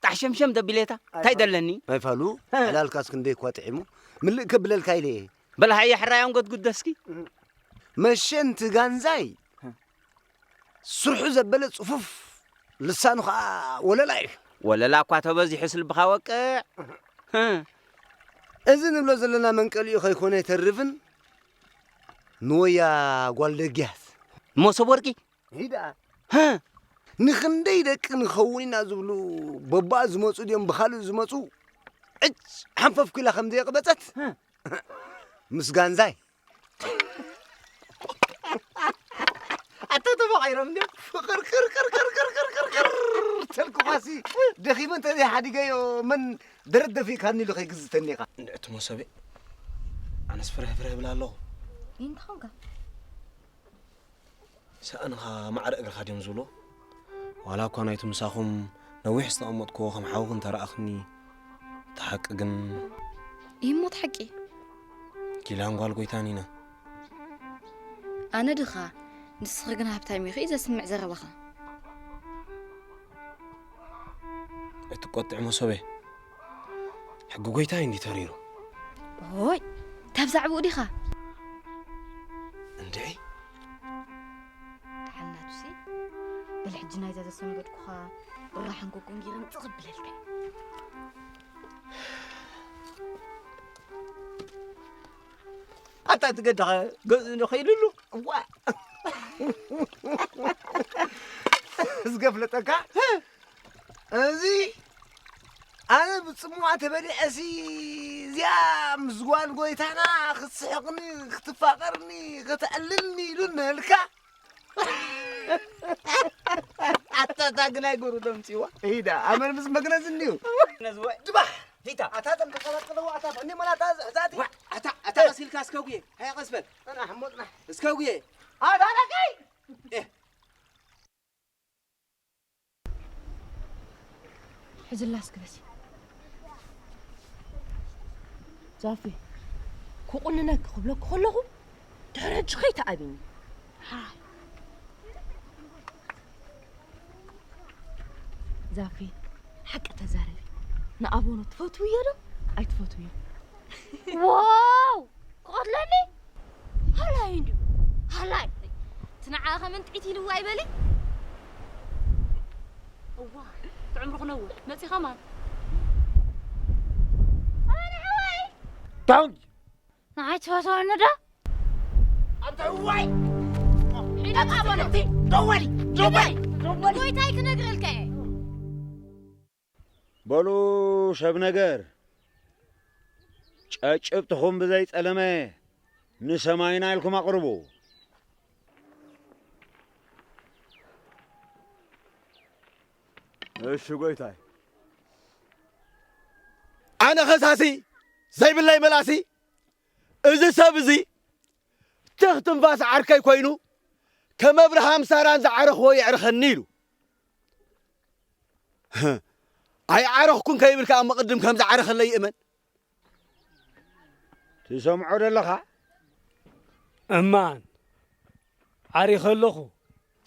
ጣሕ ሸምሸም ደቢሌታ። እንታይ ደለኒ? ኣይፋሉ፣ እ። ዕላልካስ ክንደይ እኳ ጥዒሙ። ምልእ ከብለልካ ኢለ እየ። በል ሃየ ሕራይ ኣንጎት ጉደስኪ። መሸንቲ ጋንዛይ ስርሑ ዘበለ ጽፉፍ፣ ልሳኑ ኸኣ ወለላ እዩ። ወለላ እኳ ተበዚሑስ ልብኻ ወቅዕ። እዚ ንብሎ ዘለና መንቀሊኡ ከይኮነ ኣይተርፍን። ንወያ ጓል ደግያት። መሶብ ወርቂ። ሂዳ። ንኽንደይ ደቂ ንኸውን ኢና ዝብሉ፣ በባኣ ዝመጹ ድዮም ብኻልእ ዝመጹ፣ ዕጭ ሓንፈፍኩ ኢላ ከም ዘየቕበጸት፣ ምስ ጋንዛይ። ኣታ ተባቒሮም እንድዮም። ፍቕር ቅር ቅር ቅር ቅር ቅር ቅር ቅር ተልኩኻሲ፣ ደኺመ እንተዘይሓዲገዮ መን ደረት ደፊእካኒ ኢሉ ከይግዝተኒ ኢኻ። እንድዕቲ መሶበይ፣ ኣነስ ፍርህ ፍርህ እብል ኣለኹ። እንታይ ኾንካ? ሰእንኻ ማዕረ እግርኻ ድዮም ዝብሎ? ዋላ እኳ ናይቲ ምሳኹም ነዊሕ ዝተቐመጥክዎ ከም ሓውኺ እንተረኣኽኒ፣ እቲ ሓቂ ግን እሞ እቲ ሓቂ? ጊላን ጓል ጎይታን ኢና። ኣነ ድኻ፣ ንስኺ ግን ሃብታም ኢኺ ዘስምዕ ዘረባኻ። ኣይትቆጥዒ መሶበ። ሕጊ ጎይታይ እንዲ ተሪሩ። ኦይ፣ እታ ብዛዕባኡ ዲኻ? እንድዒ። ደሓን ናቱሲ፣ በል ሕጂ ናይዛ ዘሰንበድኩኻ ብራሕን ጎጎን ጌረ ምጽእ ክብለልካ እየ። ኣታ እቲ ገዳኸ ገዝኡ ዶ ኸይዱ ኣሉ? እዋ። ዝገፍለጠካ? እዚ ኣነ ብጽምዋ ተበሊዐሲ፣ እዚኣ ምስ ጓል ጎይታና ክትስሕቕኒ፣ ክትፋቐርኒ፣ ከተዕልልኒ ኢሉ እነሀልካ? ኣታ እታ ግናይ ጎሩ ደምጺዋ። ኢዳ፣ ኣመን ምስ መግነዝ እንዲዩ። ነዝወ። ድባሕ! ፊታ! ኣታ ተንቀሳቐስ ከለዋ፣ ኣታ ፈኒ መላ፣ ኣታ ዛቲ። ዋ፣ ኣታ፣ ኣታ ቀስ ኢልካ እስከ ጉየ። ሃያ ቀስ በል። ጽናሕ፣ እሞ ጽናሕ። እስከ ጉየ። ኣታ ደቀይ! ኤህ። ሕዝላ እስኪ በሲ። ዛፌ፣ ክቑንነኪ ክብለኪ ከለኹ፣ ድሕሪ ሕጂ ከይትኣብይኒ። ሓራይ። ዛፌ፣ ሓቂ ተዛረቢ። ንኣቦኖ ትፈትውዮ ዶ ኣይትፈትውዮ? ዋው! ክቐትለኒ? ሃላይ እንድዩ። ሃላይ። እቲ ንዓኣ ከም እንጥዒት ኢልዋ ኣይበሊ። እዋ፣ እቲ ዕምሩ ክነውሕ። መጺኻ ማን? ኣነ ሓወይ። ዳውንጅ። ንዓይ ትፈትወኒ ዶ? ኣንተ እዋይ! ዒደት ኣቦኖ። ደወሊ፣ ደወሊ፣ ደወሊ። ጎይታይ ክነግረልካ እየ። በሉ ሰብ ነገር፣ ጨጭብጥኹም ብዘይ ጸለመ ንሰማይና ኢልኩም ኣቕርቡ። እሺ ጎይታይ። ኣነ ኸሳሲ ዘይብለይ መላሲ፣ እዚ ሰብ እዚ ትኽ ትንፋስ ዓርከይ ኮይኑ፣ ከም ኣብርሃም ሳራን ዝዓረኽዎ የዕርኸኒ ኢሉ። ኣይዓረኽኩን ከይብል ከኣ መቕድም ከም ዝዓረኸለይ እመን። ትሰምዖ ደለኻ? እማን፣ ዓሪኸ ኣለኹ።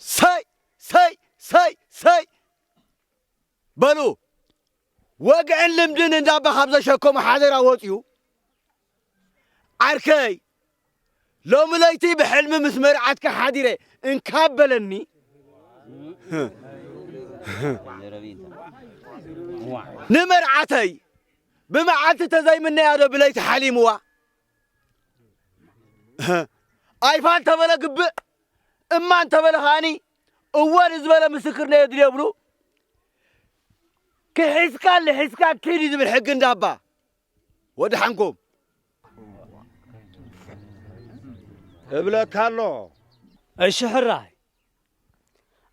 ሰይ፣ ሰይ፣ ሰይ፣ ሰይ! በሉ፣ ወግዕን ልምድን እንዳባ ካብ ዘሸከሞ ሓደራ ወጺኡ፣ ዓርከይ፣ ሎሚ ለይቲ ብሕልሚ ምስ መርዓትካ ሓዲረ እንካብ በለኒ፣ ንመርዓተይ ብመዓልቲ ተዘይምነያ ዶ ብለይቲ ሓሊምዋ? ኣይፋል ተበለ ግብእ፣ እማ እንተበለ ከኣኒ እወ ንዝበለ ምስክር ነየድልዮ ብሉ። ክሒዝካን ልሒዝካን ኪድ እዩ ዝብል ሕጊ እንዳባ። ወድሓንኩም። እብለካ ኣሎ። እሺ ሕራይ፣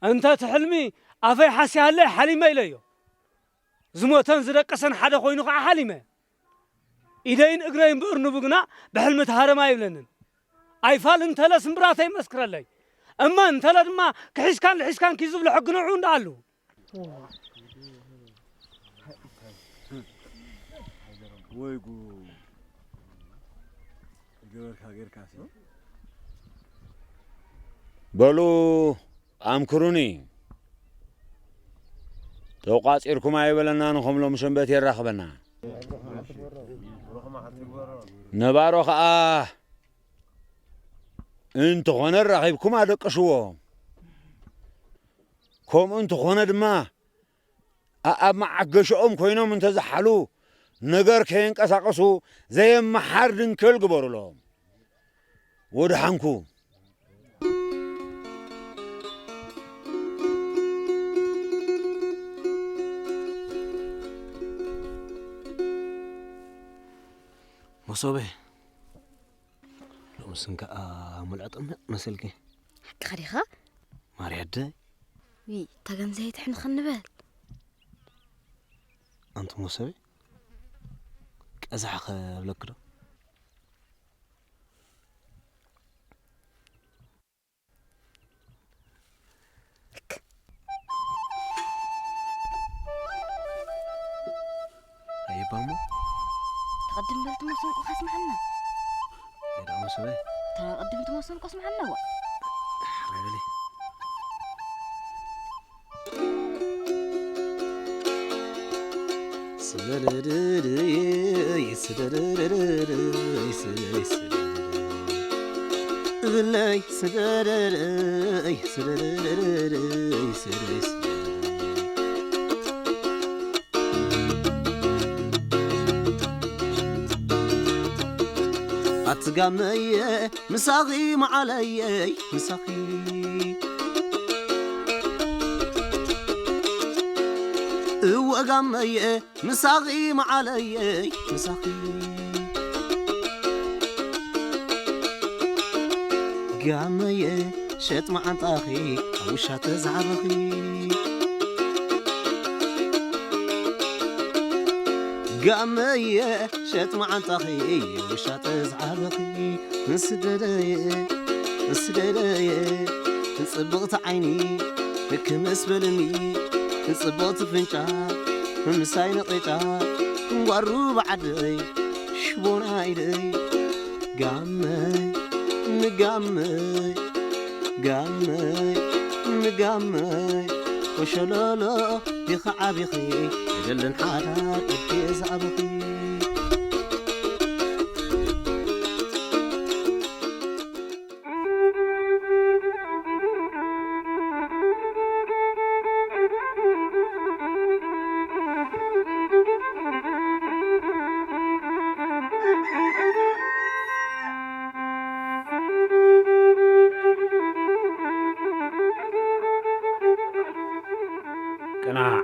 እንተ እቲ ሕልሚ ኣፈይ ሓስያለ ሓሊመ ኢለዮ። ዝሞተን ዝደቀሰን ሓደ ኮይኑ ከዓ ሓሊመ። ኢደይን እግረይን ብእርንቡ ግና ብሕልሚ ተሃረማ ይብለንን። ኣይፋል እንተለ ስምብራተይ መስክረለይ። እመ እንተለ ድማ ክሒዝካን ልሒዝካን ኪ ዝብሉ ሕጊ ንዑ እንዳኣሉ። ወይ ጉድ! ዝገበርካ ጌርካሲ። በሉ ኣምክሩኒ። ተቋጺርኩም ኣይበለና ንኸም ሎም ሰንበት የራኽበና። ነባሮ ኸኣ እንተኾነ ኣራኺብኩም ኣደቅሽዎ። ከምኡ እንተኾነ ድማ ኣኣብ መዓገሽኦም ኮይኖም እንተዝሓሉ ነገር ከየንቀሳቐሱ ዘየመሓር ድንክል ግበሩሎም። ወድሓንኩ። መሶበ፣ ሎምስ እንከኣ ሙልዐ ጥምዕ መሰልኪ። ሓቅኻ ዲኻ? ማርያደ። ዊ፣ እታ ገንዘይ ትሕንኸኒ በል። ኣንቲ መሶበ፣ ቀዛሕ ኸብለኪ ዶ? ኣየባሞ ተቐድም በል እቲ መሰንቆኻ ስምዓና። ኣይዳ መሶበ። ተቐድም እቲ መሰንቆ ስምዓና ዋ። ሓራይ በሊ። ስደደደደይ፣ ስደደደደይ፣ ስደደይ፣ ስደደደይ። እብለይ ስደደደይ፣ ስደደደደይ፣ ስደደይ፣ ስደደይ። ኣቲ ጋመየ ምሳኺ መዓለየይ ምሳኺ። እወ ጋመየ ምሳኺ መዓለየይ ምሳኺ። ጋመየ ሸጥ መዓንጣኺ ኣብ ውሻ ተዝዓበኺ። ጋመየ ሸጥ መዓንጣኺ ውሻ ተዝዓበኺ። ስደደየ ስደደየ ጽብቕቲ ዓይኒ ክምስ በልኒ። ጽብቕቲ ፍንጫ ምሳይ ነቒጫ። ጓሩ ብዓደይ ሽቦና ኢደይ። ጋመይ ንጋመይ ጋመይ ንጋመይ ኮሸለሎ ዲኺ ዓቢኺ። ኣይደልን ሓዳር ኢልኪ ዝኣበኺ። ቅናዕ።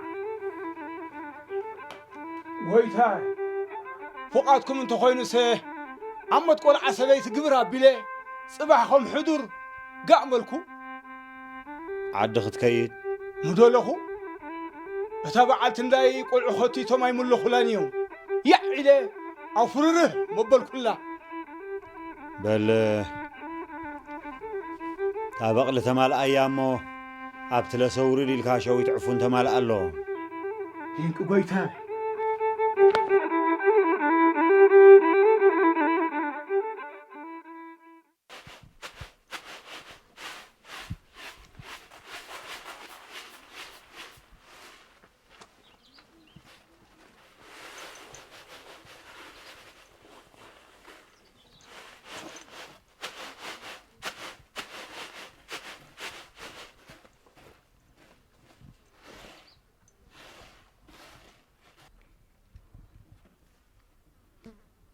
ጎይታይ፣ ፍቓድኩም እንተኾይኑሰ፣ ኣብ ሞት ቆልዓ ሰበይቲ ግብር ኣቢለ፣ ጽባሕ ከም ሕዱር ጋእ መልኩ። ዓዲ ክትከይድ። ምደለኹ፣ እታ በዓልቲ እንዳይ ቆልዑ ኸቲቶም ኣይምለኹላን እዮም። ያዕ ኢለ ኣፉርርህ መበልኩላ። በል፣ እታ በቕሊ ተማልኣያ እሞ፣ ኣብቲ ለሰ ውርድ ኢልካ ሸዊት ዕፉን ተማልኣሎ። ይንቂ ጎይታይ።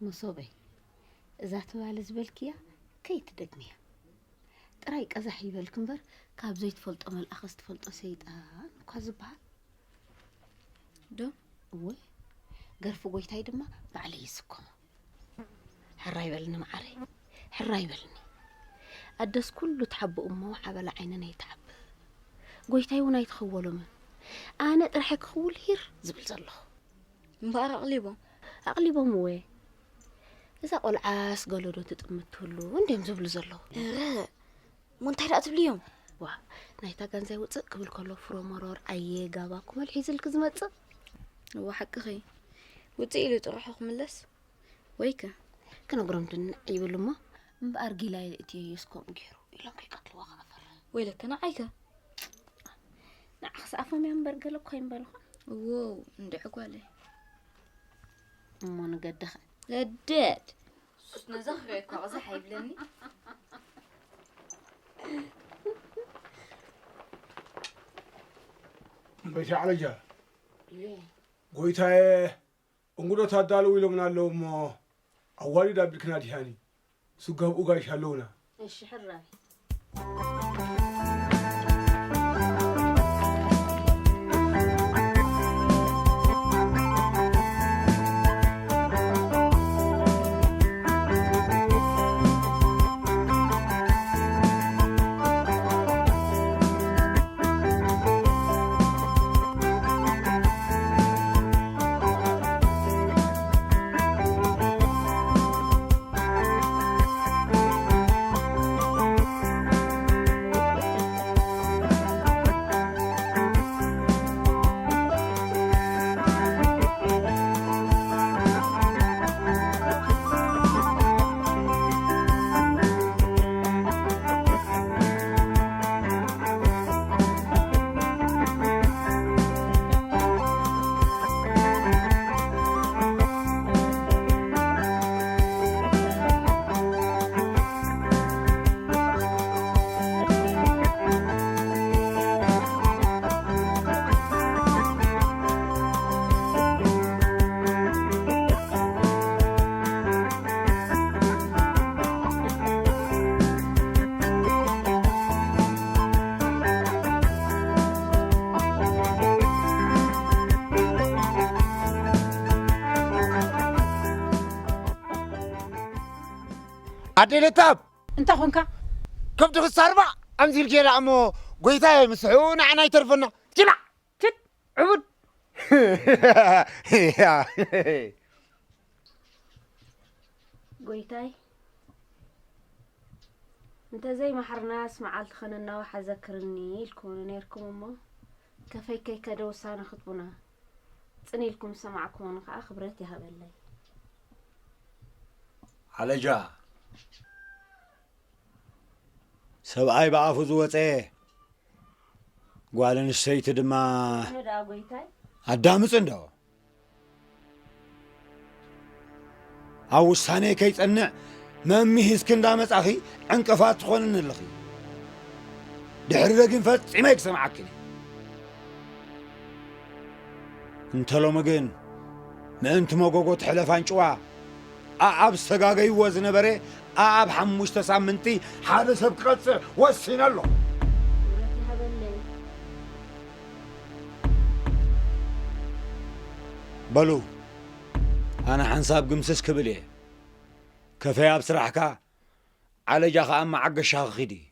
መሶበይ፣ እዛ ትማሊ ዝበልክያ ከይትደግምያ። ጥራይ ቀዛሕ ይበልኪ እምበር፣ ካብ ዘይትፈልጦ መልኣኽ ዝትፈልጦ ሰይጣን እኳ ዝበሃል። ዶ? እወ፣ ገርፊ ጎይታይ ድማ ባዕለይ ይስከሞ። ሕራይ በልኒ መዓረይ፣ ሕራይ በልኒ። ኣደስ ኩሉ ትሓብእ እሞ ሓበላ ዓይነን ኣይትሓብእ። ጎይታይ እውን ኣይትኸወሎምን። ኣነ ጥራሐ ክኽውል ሂር ዝብል ዘለኹ። እምበኣር ኣቕሊቦም። ኣቕሊቦም እወ። እዛ ቆልዓስ ገለዶ ትጥምት ትህሉ እንድዮም ዝብሉ ዘለዉ። እረ እሞ እንታይ ደኣ ትብልዮም? ዋ ናይታ ጋንዛይ ውፅእ ክብል ከሎ ፍሮመሮር ኣየ ጋባ ኩመል ሒዝልኪ ዝመፅእ። እዋ ሓቅኺ። ውፅእ ኢሉ ጥርሑ ክምለስ ወይከ? ክነግሮም ድንዕ ይብል እሞ እምበኣር ጊላ የእትየዮስ ከምኡ ገይሩ ኢሎም ከይቀትልዋ ከዓ ፈርሕ። ወይለከ ንዓይከ? ንዓኽስ ኣፎም እዮም እምበር ገለ እኮ ኣይምበልኹ። እዎ እንድዒ ጓለይ። እሞ ንገድኸ? ለደድ ሱስ ነዛ ክሪኦ እኳ ቅዛሕ ኣይብለኒ። በሻዕለጃ ጎይታየ እንጉዶ ታዳልው ኢሎምና ኣለዉ እሞ ኣዋሊድ ኣቢልክና ዲሃኒ ስጋብኡ ጋይሽ ኣለውና። እሺ ሕራይ። ኣዴ ለታብ እንታይ ኮንካ? ከብዲ ክሳርባ ኣምሲልኪ ደኣ እሞ ጎይታየ ምስሑ ንዓና ይተርፈና። ጅላዕ! ትት! ዕቡድ! ጎይታይ እንተዘይማሕርናስ መዓልቲ ከነናውሓ ዘክርኒ ኢልኩምኒ ነይርኩም እሞ ከፈይ ከይከደ ውሳነ ክትቡና ጽን ኢልኩም ዝሰማዕኩምኒ ከኣ ክብረት ይሃበለይ። ዓለጃ ሰብኣይ ብኣፉ ዝወፀ ጓል ኣንስተይቲ ድማ ኣዳምፅ እንዶ ኣብ ውሳነ ከይፀንዕ መሚ ሒዝኪ እንዳመፃኺ ዕንቅፋት ትኾንኒ ኣለኺ። ድሕሪ ግን ፈፂመ ኣይክሰምዓክን እየ። እንተ ሎሚ ግን ምእንቲ መጎጎ ትሕለፍ ኣንጭዋ ኣኣብ ዝተጋገይዎ ዝነበረ ኣኣብ ሓሙሽተ ሳምንቲ ሓደ ሰብ ክቐጽዕ ወሲነ ኣሎ። ክብረት ይሃበለይ። በሉ ኣነ ሓንሳብ ግምስስ ክብል እየ። ከፈይ ኣብ ስራሕካ፣ ዓለጃ ኸኣ መዓገሻ ክኺድ እዩ።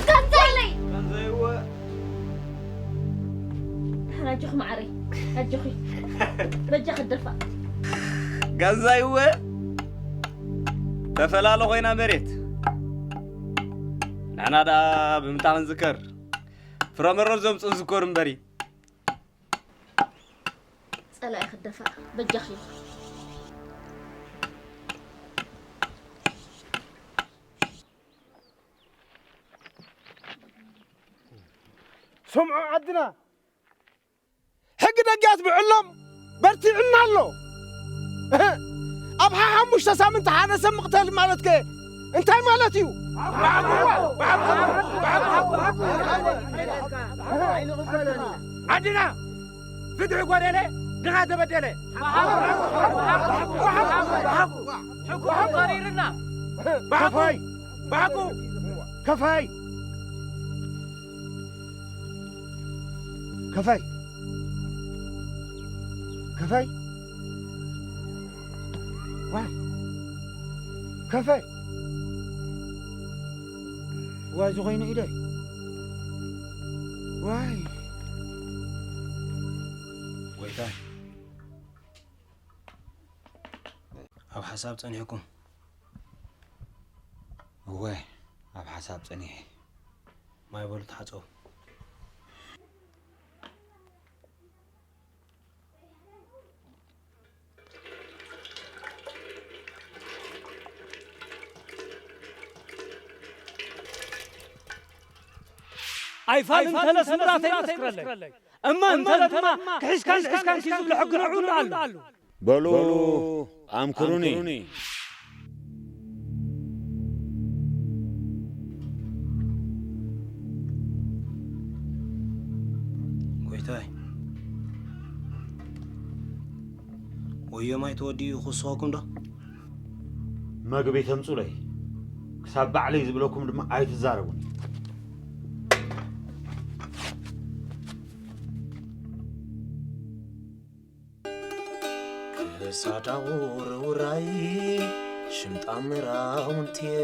ገንዘይለይ! ገንዘይወ! ኣጆኺ መዓረይ፣ ኣጆኺ። በጃ ክደፋ። ገንዘይወ! ተፈላለ ኮይና መሬት። ንሕና ደኣ ብምንታ ክንዝከር? ፍረመሮ ዘምጽኡ ዝከሩ እምበሪ። ጸላኢ ክደፋ በጃኺ። ስምዑ ዓድና፣ ሕጊ ደጊ ኣትብዕሎም በርቲዑና ኣሎ። እህ፣ ኣብ ሓሙሽተ ሳምንቲ ሓደ ሰብ ምቕተል ማለት ከ እንታይ ማለት እዩ? ዓድና ፍትሒ ጎደለ፣ ድኻ ተበደለ። ሕጉ ተሪርና። ብሓቁ፣ ብሓቁ። ከፋይ፣ ከፋይ፣ ከፋይ፣ ዋይ፣ ከፋይ። ዋይ፣ ዝኾይኑ ኢደይ። ዋይ። ጎይታይ፣ ኣብ ሓሳብ ጸኒሕኩም? እወ፣ ኣብ ሓሳብ ጸኒሐ። ማይ በሉ ተሓጸቡ። ኣይፋልን ተለስ ምራተይ መስክረለይ። እማ እንተለ ድማ ክሒስካን ክሒስካን ክዩ ዝብሎ ሕጊ ንዕኡ ኣሎ። በሉ ኣምክሩኒ። ጎይታይ፣ ወዮ ማይ ተወዲኡ ክውስኸኩም ዶ? መግቢ ተምጹለይ፣ ክሳብ ባዕለይ ዝብለኩም ድማ ኣይትዛረቡን። ክሳዳ ውርውራይ ሽምጣ ምራውንትየ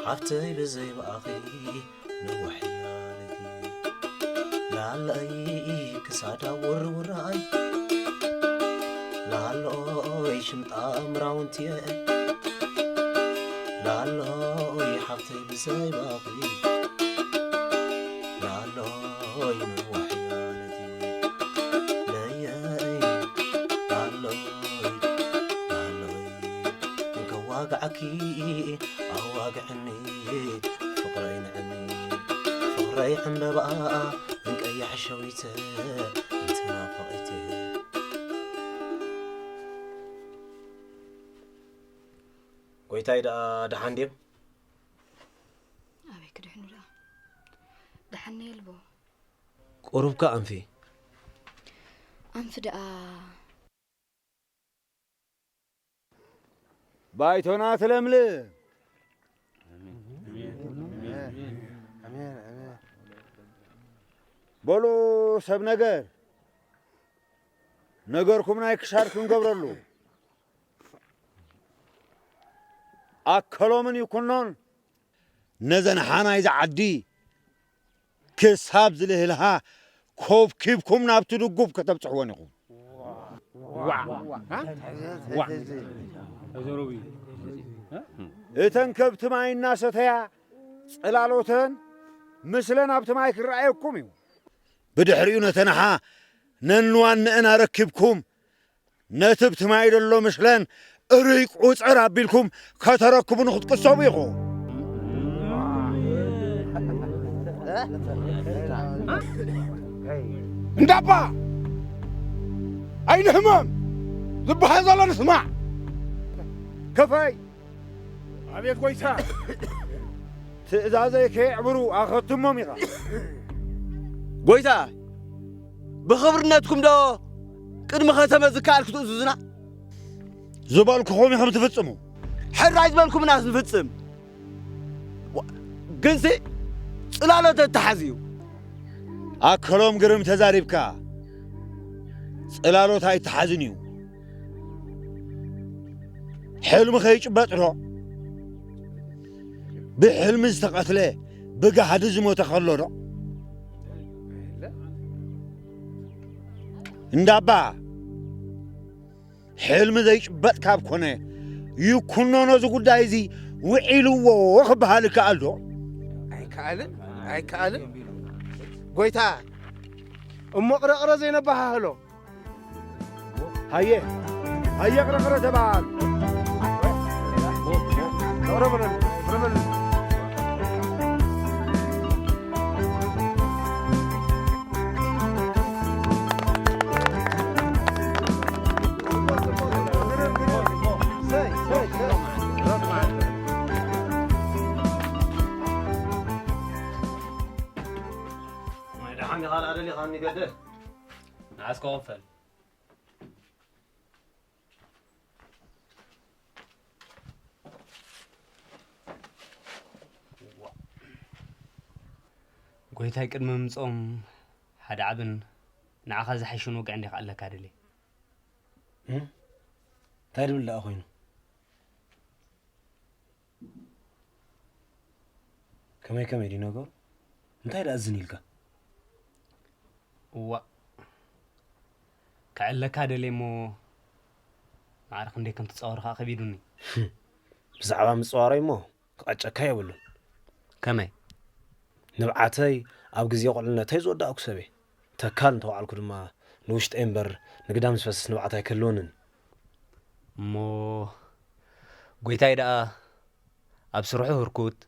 ሓፍተይ ብዘይ ብኣኺ ነዋሕያ ለይቲ ላለይ ክሳዳ ውርውራይ ላሎይ ሽምጣ ምራውንትየ ላሎይ ሓፍተይ ብዘይ ብኣኺ ላሎይ ነዋሕያ ለይቲ ለየይ ላሎይ ላሎይ እንከዋግዓኪ ኣዋግዕኒ ፍቕረይ ንዕኒ ፍቕረይ ዕምበባ እንቀያሕ ሸዊተ እንትናፈቒት ጎይታይ ደኣ ደሓን ድዮም? ኣበይ ክድሕኑ ደኣ? ደሓን የልቦ። ቁሩብካ ኣንፊ። ኣንፊ ደኣ። ባይቶና ትለምልም። በሉ ሰብ ነገር፣ ነገርኩም ናይ ክሻድ ክንገብረሉ። ኣከሎምን ይኩኖን ነዘን ሓናይ ዝዓዲ ክሳብ ዝልህልሃ ኮብኪብኩም ናብቲ ድጉብ ከተብጽሕወን ኢኹም። እተን ከብቲ ማይ እናሰተያ ጽላሎተን ምስለን ኣብቲ ማይ ክረኣየኩም እዩ። ብድሕሪኡ ነተን ኣሓ ነንዋንአን ኣረኪብኩም ነቲ ብቲ ማይ ደሎ ምስለን እርይ ቁጽር ኣቢልኩም ከተረክቡ ንክትቅሰቡ ኢኹም። እንዳባ ኣይንሕመም ዝበሃል ዘሎ ንስማዕ። ከፋይ ኣቤት ጎይታ። ትእዛዘይ ከየዕብሩ ኣኸትሞም ኢኻ። ጎይታ፣ ብኽብርነትኩም ዶ ቅድሚ ኸተመ ዝከኣል ክትእዝዙና? ዝበልኩኹም ኢኹም ትፍጽሙ። ሕራይ ዝበልኩምናስ ንፍጽም። ዋ-፣ ግንሲ ጽላሎት ተተሓዝ እዩ። ኣከሎም ግርም ተዛሪብካ። ጽላሎት ኣይተሓዝን እዩ። ሕልሚ ከይጭበጥ ዶ? ብሕልሚ ዝተቐትለ ብጋህዲ ዝሞተ ከሎ ዶ? እንዳባ፣ ሕልሚ ዘይጭበጥ ካብ ኮነ፣ ይኩኖ ነዚ ጉዳይ እዚ ውዒልዎ ክበሃል ይከኣል ዶ? ኣይከኣልን፣ ኣይከኣልን። ጎይታ፣ እሞ ቅረቕረ ዘይነባሃህሎ። ሃየ፣ ሃየ ቅረቕረ ተባሃሉ። ቅረብረን፣ ቅረብረን። ደሓን ዲኻ ደኣ ደሊኻኒ ገደ? ንዓስ ክኸፈል። ጎይታይ ቅድሚ ምምጽኦም ሓደ ዓብን ንዓኻ ዝሓይሽን ወግዒ እንዲኻ ኣለካ ደልየ። እም? እንታይ ድብል ደኣ ኮይኑ? ከመይ ከመይ ድዩ ነገሩ? እንታይ ደኣ እዝን ኢልካ? እዋእ፣ ከዕለካ ደልየ እሞ ማዕረ ክንደይ ከም ትጻወር ከኣ ከቢዱኒ። ብዛዕባ ምጽዋረይ እሞ ክቐጨካ የብሉን። ከመይ? ንብዓተይ ኣብ ግዜ ቁልዕነተይ ዝወዳእኩ ሰብ እየ። ተካል እንተወዓልኩ ድማ ንውሽጠይ እምበር ንግዳም ዝፈስስ ንብዓት ኣይክህልወንን። እሞ ጎይታይ ደኣ ኣብ ስርሑ ህርኩት፣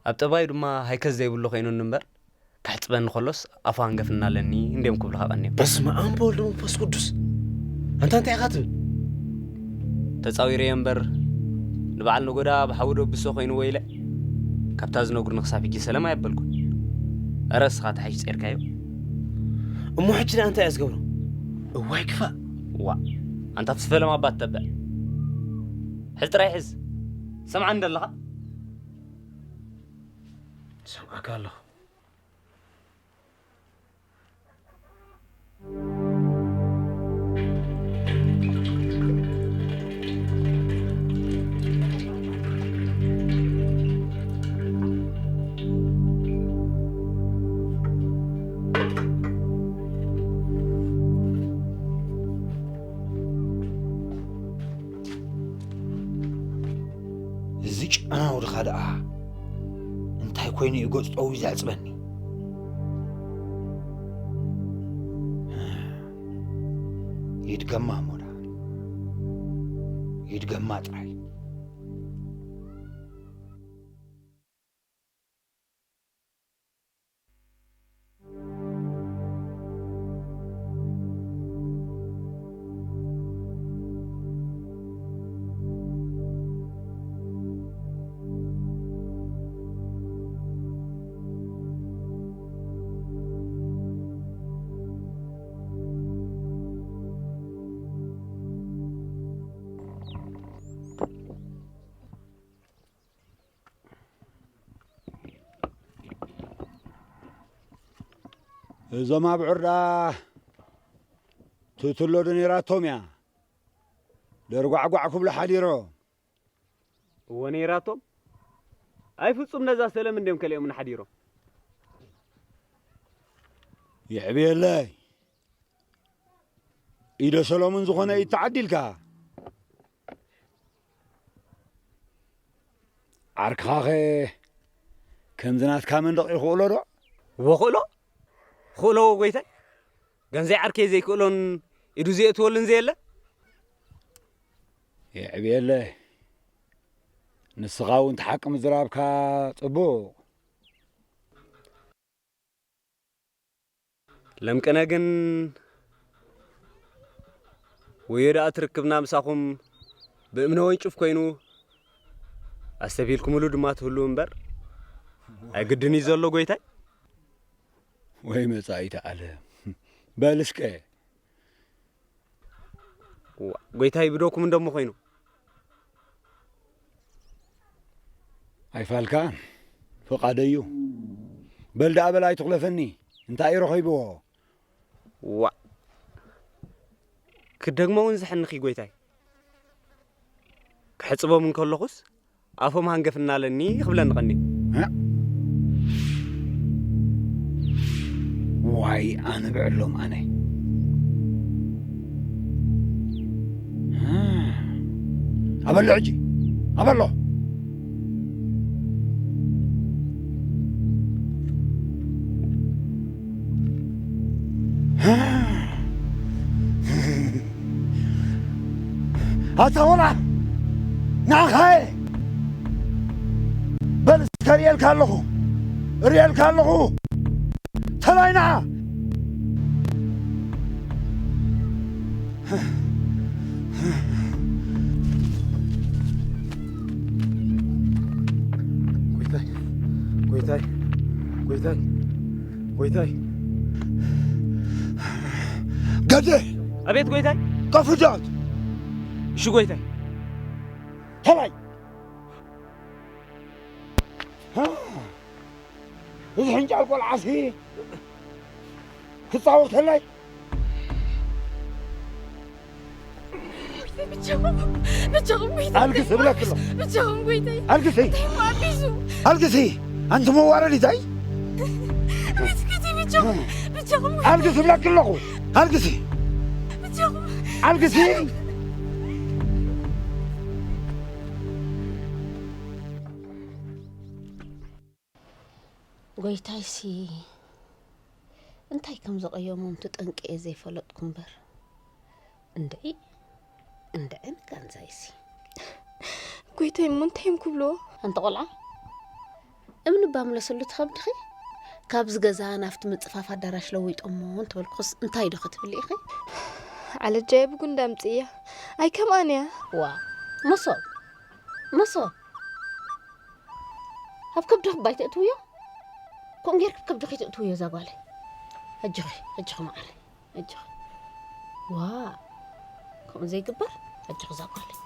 ኣብ ጠባዩ ድማ ሃይከስ ዘይብሉ ኮይኑኒ እምበር፣ ክሕጽበኒ ከሎስ ኣፉ ሃንገፍና ኣለኒ እንድዮም ክብሉኻ ቀንዮም። በስመ ኣብ ወወልድ ወመንፈስ ቅዱስ። ኣንታ እንታይ ኢኻ ትብል? ተጻዊረዮ እምበር ንበዓል ነጎዳ ብሓዊ ደብሶ ኮይንዎ ኢለ ካብታ ዝነግሩኒ ክሳብ ሕጂ ሰለም ኣየበልኩን። እረ እስኻ ተሓይሽ ጸይርካዮ። እሞ ሕጂ ደኣ እንታይ እየ ዝገብሮ? እዋይ ክፋእ። ዋ፣ ኣንታ ፍስፈለም ኣባት ተብዕ። ሕዚ ጥራይ ሕዝ። ሰምዓኒ ደለኻ? ሰምዓካ ኣለኹ። እዚ ጨናዊ ድኻ ደኣ እንታይ ኮይኑ እዩ ገጹ ጠውዩ ዘዕጽበኒ? ይድገማ እሞ ደኣ። ይድገማ ጥራይ። እዞም ኣብዑር ደኣ ትትሎ ዶ ነይራቶም እያ? ደርጓዕጓዕ ክብሉ ሓዲሮም። እወ ነይራቶም። ኣይ ፍጹም ነዛ ሰለም እንድዮም ከሊኦምና ሓዲሮም። የዕብየለይ። ኢደ ሰሎምን ዝኾነ ኢድ ተዓዲልካ። ዓርክኻኸ ከምዚ ናትካ መንደቕ ይኽእሎ ዶ? ወኽእሎ? ክእሎ ጎይታይ? ገንዘይ ዓርከይ ዘይክእሎን ኢዱ ዘየእትወሉን ዘየለ? የዕብየለ። ንስኻ እውን እቲ ሓቂ ምዝራብካ ጽቡቕ። ለምቅነ ግን ወዮ ደኣ ትርክብና ምሳኹም ብእምነ ወንጭፍ ኮይኑ ኣስተብሂልኩምሉ ድማ ትህልው እምበር ኣይግድን እዩ ዘሎ ጎይታይ። ወይ መጻኢት ዓለም። በል እስከ። ዋ፣ ጎይታይ ብዶኩም እንደሞ ኮይኑ። ኣይፋልካን፣ ፍቓደዩ። በል ደኣ በል ኣይትኹለፈኒ። እንታይ እዩ ረኺብዎ? ዋ፣ ክደግሞ እውን ዘሕንኺ ጎይታይ። ክሕጽቦም እንከለኹስ ኣፎም ሃንገፍ እናለኒ ክብለኒ ቀንዩ። እ? ዋይ ኣነ ብዕሎም ኣነ። እ? ኣበሎ ሕጂ፣ ኣበሎ። ኣታ ወላ ንዓኻ እየ። በል እስከ ርእየልካ ኣለኹ፣ ርእየልካ ኣለኹ። ተላይ ንዓ። ጎይታይ፣ ጎይታይ፣ ጎይታይ፣ ጎይታይ። ገድሕ! ኣቤት ጎይታይ! ከፍዳት! እሺ ጎይታይ። ተላይ! እዚ ሕንጫል ቆልዓሲ ክጻወተለይ? ብቻኹም፣ ብቻኹም ጎይታይ። ኣልግስ እብለኪ ኣለኹ። ብቻኹም ጎይታይ። ኣልግሲ። እንታይ እሞ ኣቢሱ? ኣልግሲ። ኣንቲ መዋረዲታይ። ኣቤት ጎይታይ ብቻኹም፣ ብቻኹም ጎይታይ። ኣልግስ እብለኪ ኣለኹ። ኣልግሲ። ብቻኹም። ኣልግሲ። ጎይታይሲ እንታይ ከም ዘቐየሞም እቲ ጠንቂ እየ ዘይፈለጥኩ እምበር፣ እንድዒ፣ እንድዒ ንጋንዛይሲ። ጎይታይ እሞ እንታይ እዮም ክብልዎ? ኣንቲ ቆልዓ፣ እምኒ እባ ምለስሉ ትኸብድኺ፣ ካብዚ ገዛ ናብቲ ምጽፋፍ ኣዳራሽ ለዊጦሞ እንተበልኩኽስ እንታይ ዶ ክትብሊ ኢኺ? ዓለጃየ ብጉንዳ ኣምጽእያ። ኣይ ከምኣን እያ። ዋ፣ መሶብ፣ መሶብ። ኣብ ከብድኺ ባይ ተእትውዮ? ከምኡ ጌርኪ ኣብ ከብድኺ ተእትውዮ እዛ ጓለይ። ኣጆኺ፣ ኣጆኺ መዓረይ፣ ኣጆኺ። ዋ፣ ከምኡ ዘይግበር፣ ኣጆኺ እዛ ጓለይ።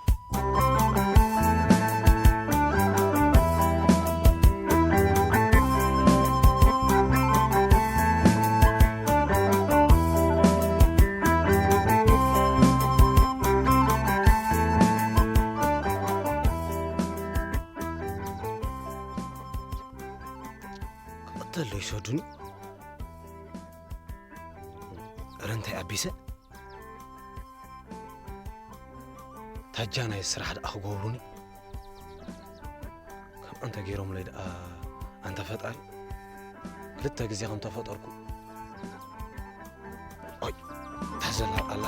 ክቕተል ዶ ይሰዱኒ? እረ እንታይ ኣቢሰ? ታጃ ናይ ስራሕ ደኣ ክገብሩኒ? ከምኣ እንተ ገይሮምለይ ደኣ ኣንታ ፈጣሪ፣ ክልተ ግዜ ከም ተፈጠርኩ። ኦይ፣ እታ ዘላ ኣላ።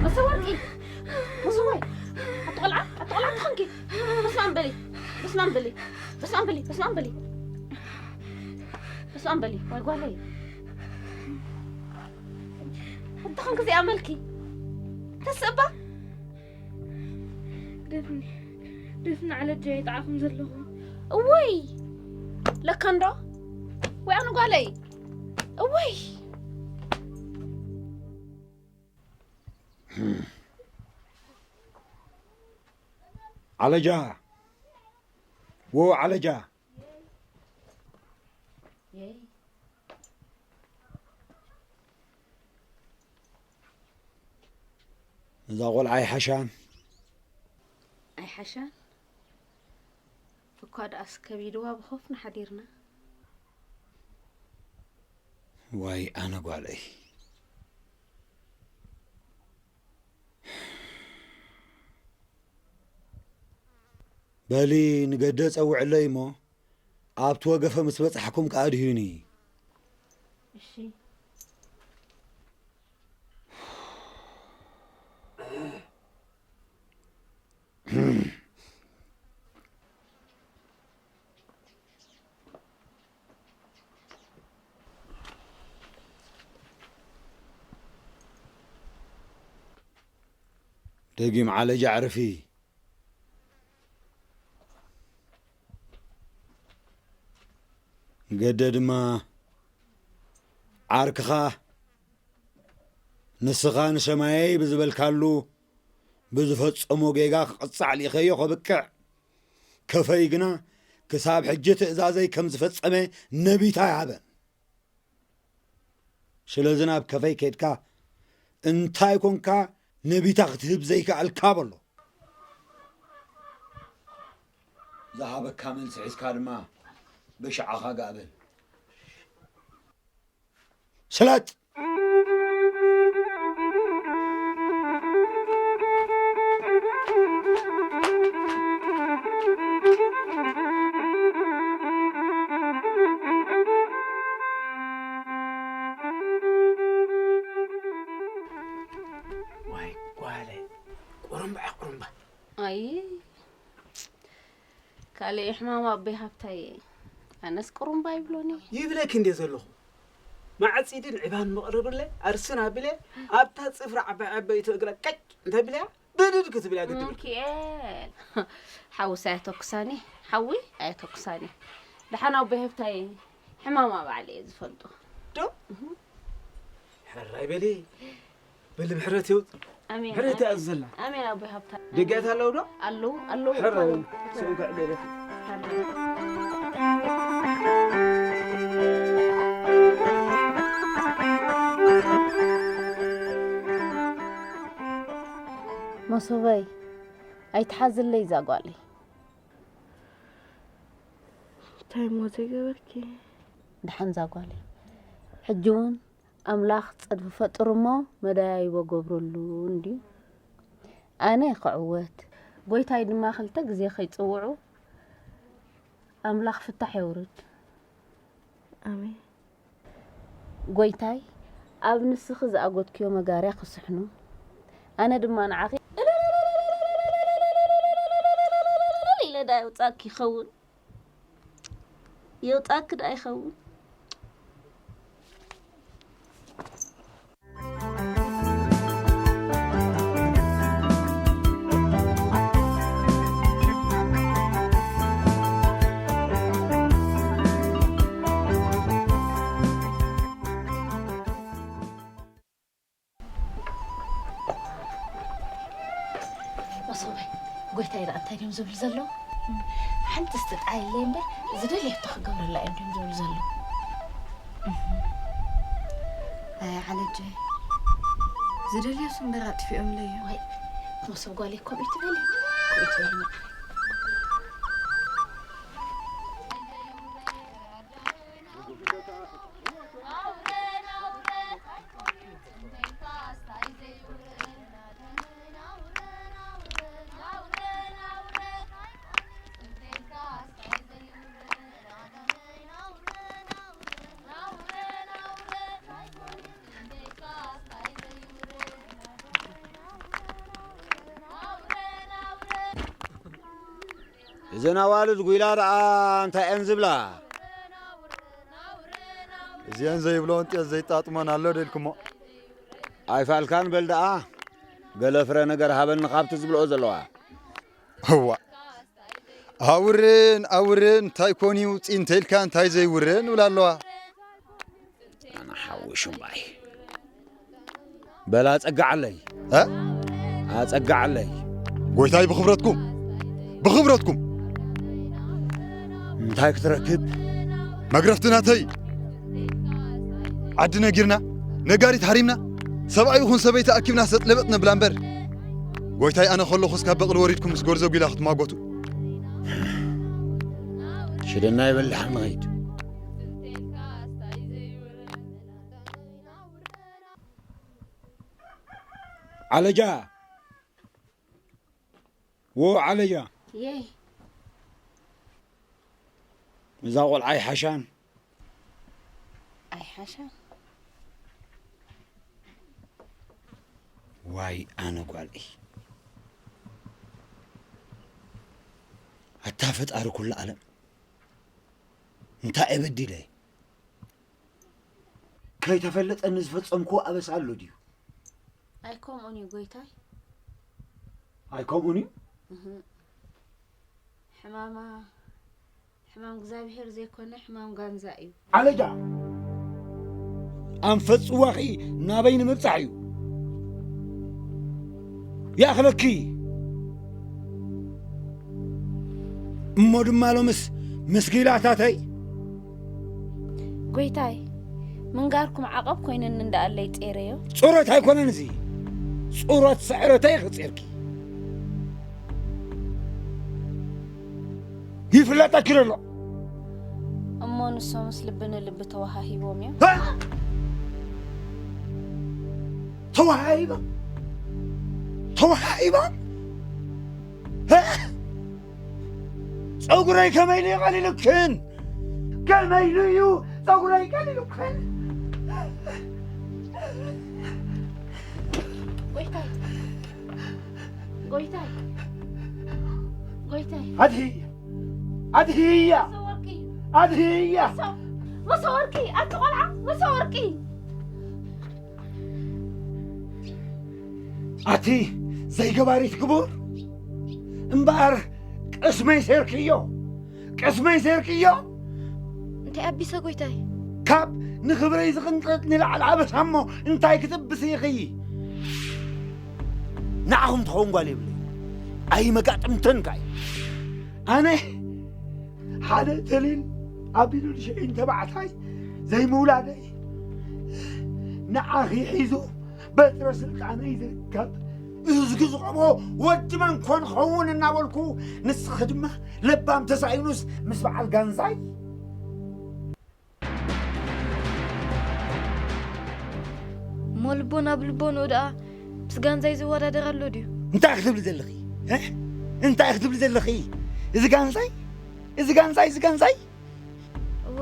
መሰወርቂ፣ መሰወይ፣ ኣቲ ቆልዓ፣ ኣቲ ቆልዓ፣ ኣቲ ኾንኪ። በስመ ኣብ በሊ፣ በስመ ኣብ በሊ፣ በስመ ኣብ በሊ፣ በስመ ኣብ በሊ። በስመ ኣብ በሊ፣ ወይ ጓለይ። ኣቲ ኾንኪ እዚኣ መልኪ። ተስእባ። ግደፍኒ፣ ግደፍኒ፣ ዓለጃ ይጥዓኹም ዘለኹም። እወይ፣ ለካ እንዶ። ወይ ኣነ ጓለይ። እወይ። ዓለጃ። ዎ ዓለጃ። እዛ ቆልዓ ኣይሓሻን። ኣይሓሻን? እኳ ደኣስ ከቢድዋ ብኾፍና ሓዲርና። ዋይ ኣነ ጓለይ። በሊ ንገደ ጸውዕለይ እሞ ኣብቲ ወገፈ ምስ በጻሕኩም ከኣ ኣድህዩኒ። እሺ። ደጊም ዓለጃ ኣዕርፊ። ገደ ድማ ዓርክኻ ንስኻ ንሰማየይ ብዝበልካሉ ብዝፈጸሞ ጌጋ ክቕጻዕ ልኢኸዮ ከብቅዕ፣ ከፈይ ግና ክሳብ ሕጂ ትእዛዘይ ከም ዝፈጸመ ነቢታ ኣይሃበን። ስለዚ ናብ ከፈይ ከድካ እንታይ ኮንካ ነቢታ ክትህብ ዘይከኣልካ በሎ። ዝሃበካ መልሲ ሒዝካ ድማ በሽዓኻ ጋእ በል። ስለጥ! ዋይ ጓለ፣ ቁሩምባ፣ ቁሩምባ። ኣይ፣ ካልእ ሕማም ኣቦይ ሃብታየ። ኣነስ ቁሩምባ ይብሎኒ። ይብለኪ እንዴ ዘለኹ። ማዕጺድን ዕባን መቕረብለ ኣርስን ኣቢለ ኣብታ ጽፍራ ዓባይ ዓበይቲ እግራ ቀጭ እንተቢለያ ብድድ ክትብልያ ግድብል። ሚኪኤል፣ ሓውስ ኣየተኩሳኒ፣ ሓዊ ኣየተኩሳኒ። ደሓን ኣቦይ ሃብታየ፣ ሕማማ ባዕለ እየ ዝፈልጦ። ዶ? እህ። ሕራይ በሊ። በሊ ብሕረት ይውጥ። ኣሜን፣ ብሕረት ኣሜን። ይኣዝዘልና። ኣሜን ኣቦይ ሃብታ። ደጊያት ኣለዉ ዶ? ኣለዉ፣ ኣለዉ። ሕራይ በሊ። ሰው እንኳዕ ደረሰ። መሶበይ፣ ኣይትሓዝለይ እዛ ጓለይ። እንታይ እሞ ዘይገበርኪ? ደሓን እዛ ጓለይ። ሕጂ እውን ኣምላኽ ጸድፊ ፈጥሩ እሞ መደያይቦ ገብረሉ እንድዩ። ኣነ ክዕወት፣ ጎይታይ ድማ ክልተ ግዜ ከይጽውዑ ኣምላኽ ፍታሕ የውርድ። ኣሜን። ጎይታይ ኣብ ንስኺ ዝኣጎድክዮ መጋርያ ክስሕኑ ኣነ ድማ ንዓኺ ኢለ ዳ የውጻኪ ይኸውን የውጻኪ ዳ ይኸውን። መሶበይ፣ ጎይታይ ደኣ እንታይ ድዮም ዝብሉ ዘለዉ? ሓንቲ ስትጥዓየለይ እምበር ዝደልየቶ ክገብረላ እዮም ድዮም ዝብሉ ዘለዉ? ኣይ ዓለጀ፣ ዝደልዮስ እምበር ኣጥፊኦምለይ እዮም። ወይ መሶብ ጓለይ፣ ከምኡ ትበሊ፣ ከምኡ ትበሊ። እዘን ኣዋልድ ጉይላ ደኣ እንታይ እየን ዝብላ? እዚአን ዘይብሎን ጤስ ዘይጣጥሞን ኣሎ ደልኩሞ። ኣይፋልካን በል ደኣ ገለ ፍረ ነገር ሃበኒ ካብቲ ዝብልኦ ዘለዋ። እዋ ኣውርን ኣውርን እንታይ ኮን እዩ ፂንተይልካ እንታይ ዘይውርን እብላ ኣለዋ። ኣነ ሓዊ ሽምባይ በላ ጸጋዓለይ እ? ኣጸጋዓለይ ጎይታይ ብኽብረትኩም ብኽብረትኩም እንታይ ክትረክብ መግረፍቲ ናተይ ዓዲ ነጊርና ነጋሪት ሃሪምና ሰብኣይ ይኹን ሰበይቲ ኣኪብና ሰጥለበጥ ነብላ እምበር ጎይታይ ኣነ ከለኹስ ካብ በቕሊ ወሪድኩም ምስ ጎርዞ ጒላ ክትማጎቱ ሽደና ይበልሕ ንኸይድ ዓለጃ ዎ ዓለጃ የይ እዛ ቆልዓ ኣይሓሻን ኣይሓሻ ዋይ ኣነ ጓልዒ ኣታ ፈጣሪ ኩሉ ዓለም እንታይ እየ በዲለ ከይተፈለጠኒ ዝፈጸምክዎ ኣበሳ ኣሎ ድዩ ኣይከምኡን እዩ ጎይታይ ኣይከምኡን እዩ ሕማማ ሕማም እግዚኣብሔር ዘይኮነ ሕማም ጋንዛ እዩ ዓለጃ ኣንፈት ጽዋኺ ናበይ ንምብጻሕ እዩ ይኣኽለኪ እሞ ድማ ሎምስ ምስኪላታተይ ጎይታይ ምንጋርኩም ዓቐብ ኮይነኒ እንዳኣለይ ጼረዮ ጾረት ኣይኮነን እዚ ጾረት ስዕረተይ ክጼርኪ ይፍለጠኪ ደሎ እሞ ንሶምስ ልቢ ንልቢ ተወሃሂቦም እዮም ተወሃሂቦም ተወሃሂቦም ጸጉረይ ከመይ ኢሉ ይቐሊልክን ከመይ ኢሉ እዩ ጸጉረይ ቀሊልክን ጎይታይ ጎይታይ ጎይታይ ኣድሂ ኣድሂያ ወርቂ ኣድሂያ መሰወርቂ ኣቲ ቆልዓ መሰወርቂ ኣቲ ዘይገባሪት ክቡር እምበኣር ቅስመይ ሴርክዮ ቅስመይ ሴርክዮ እንታይ ኣቢሰ ጎይታይ ካብ ንኽብረይ ዝቕንጥጥ ንላዕሊ ኣበሳ እሞ እንታይ ክትብስ ኢኺ ንዓኹም ትኸውን ጓል የብለይ ኣይመጋጥምተን ካይ ኣነ ሓደ ተሊል ኣቢሉ ንሽዒን ተባዕታይ ዘይምውላደይ ንዓኺ ሒዙ በትረ ስልጣነይ ዝርከብ እዝጊ ዝቐቦ ወዲ መን ኮን ኸውን እናበልኩ ንስኺ ድማ ለባም ተሳኢኑስ ምስ በዓል ጋንዛይ እሞ ልቦና ብልቦንኡ ደኣ ምስ ጋንዛይ ዝወዳደር ኣሎ ድዩ እንታይ ክትብሊ ዘለኺ እ? እንታይ ክትብሊ ዘለኺ? እዚ ጋንዛይ፣ እዚ ጋንዛይ፣ እዚ ጋንዛይ። እወ፣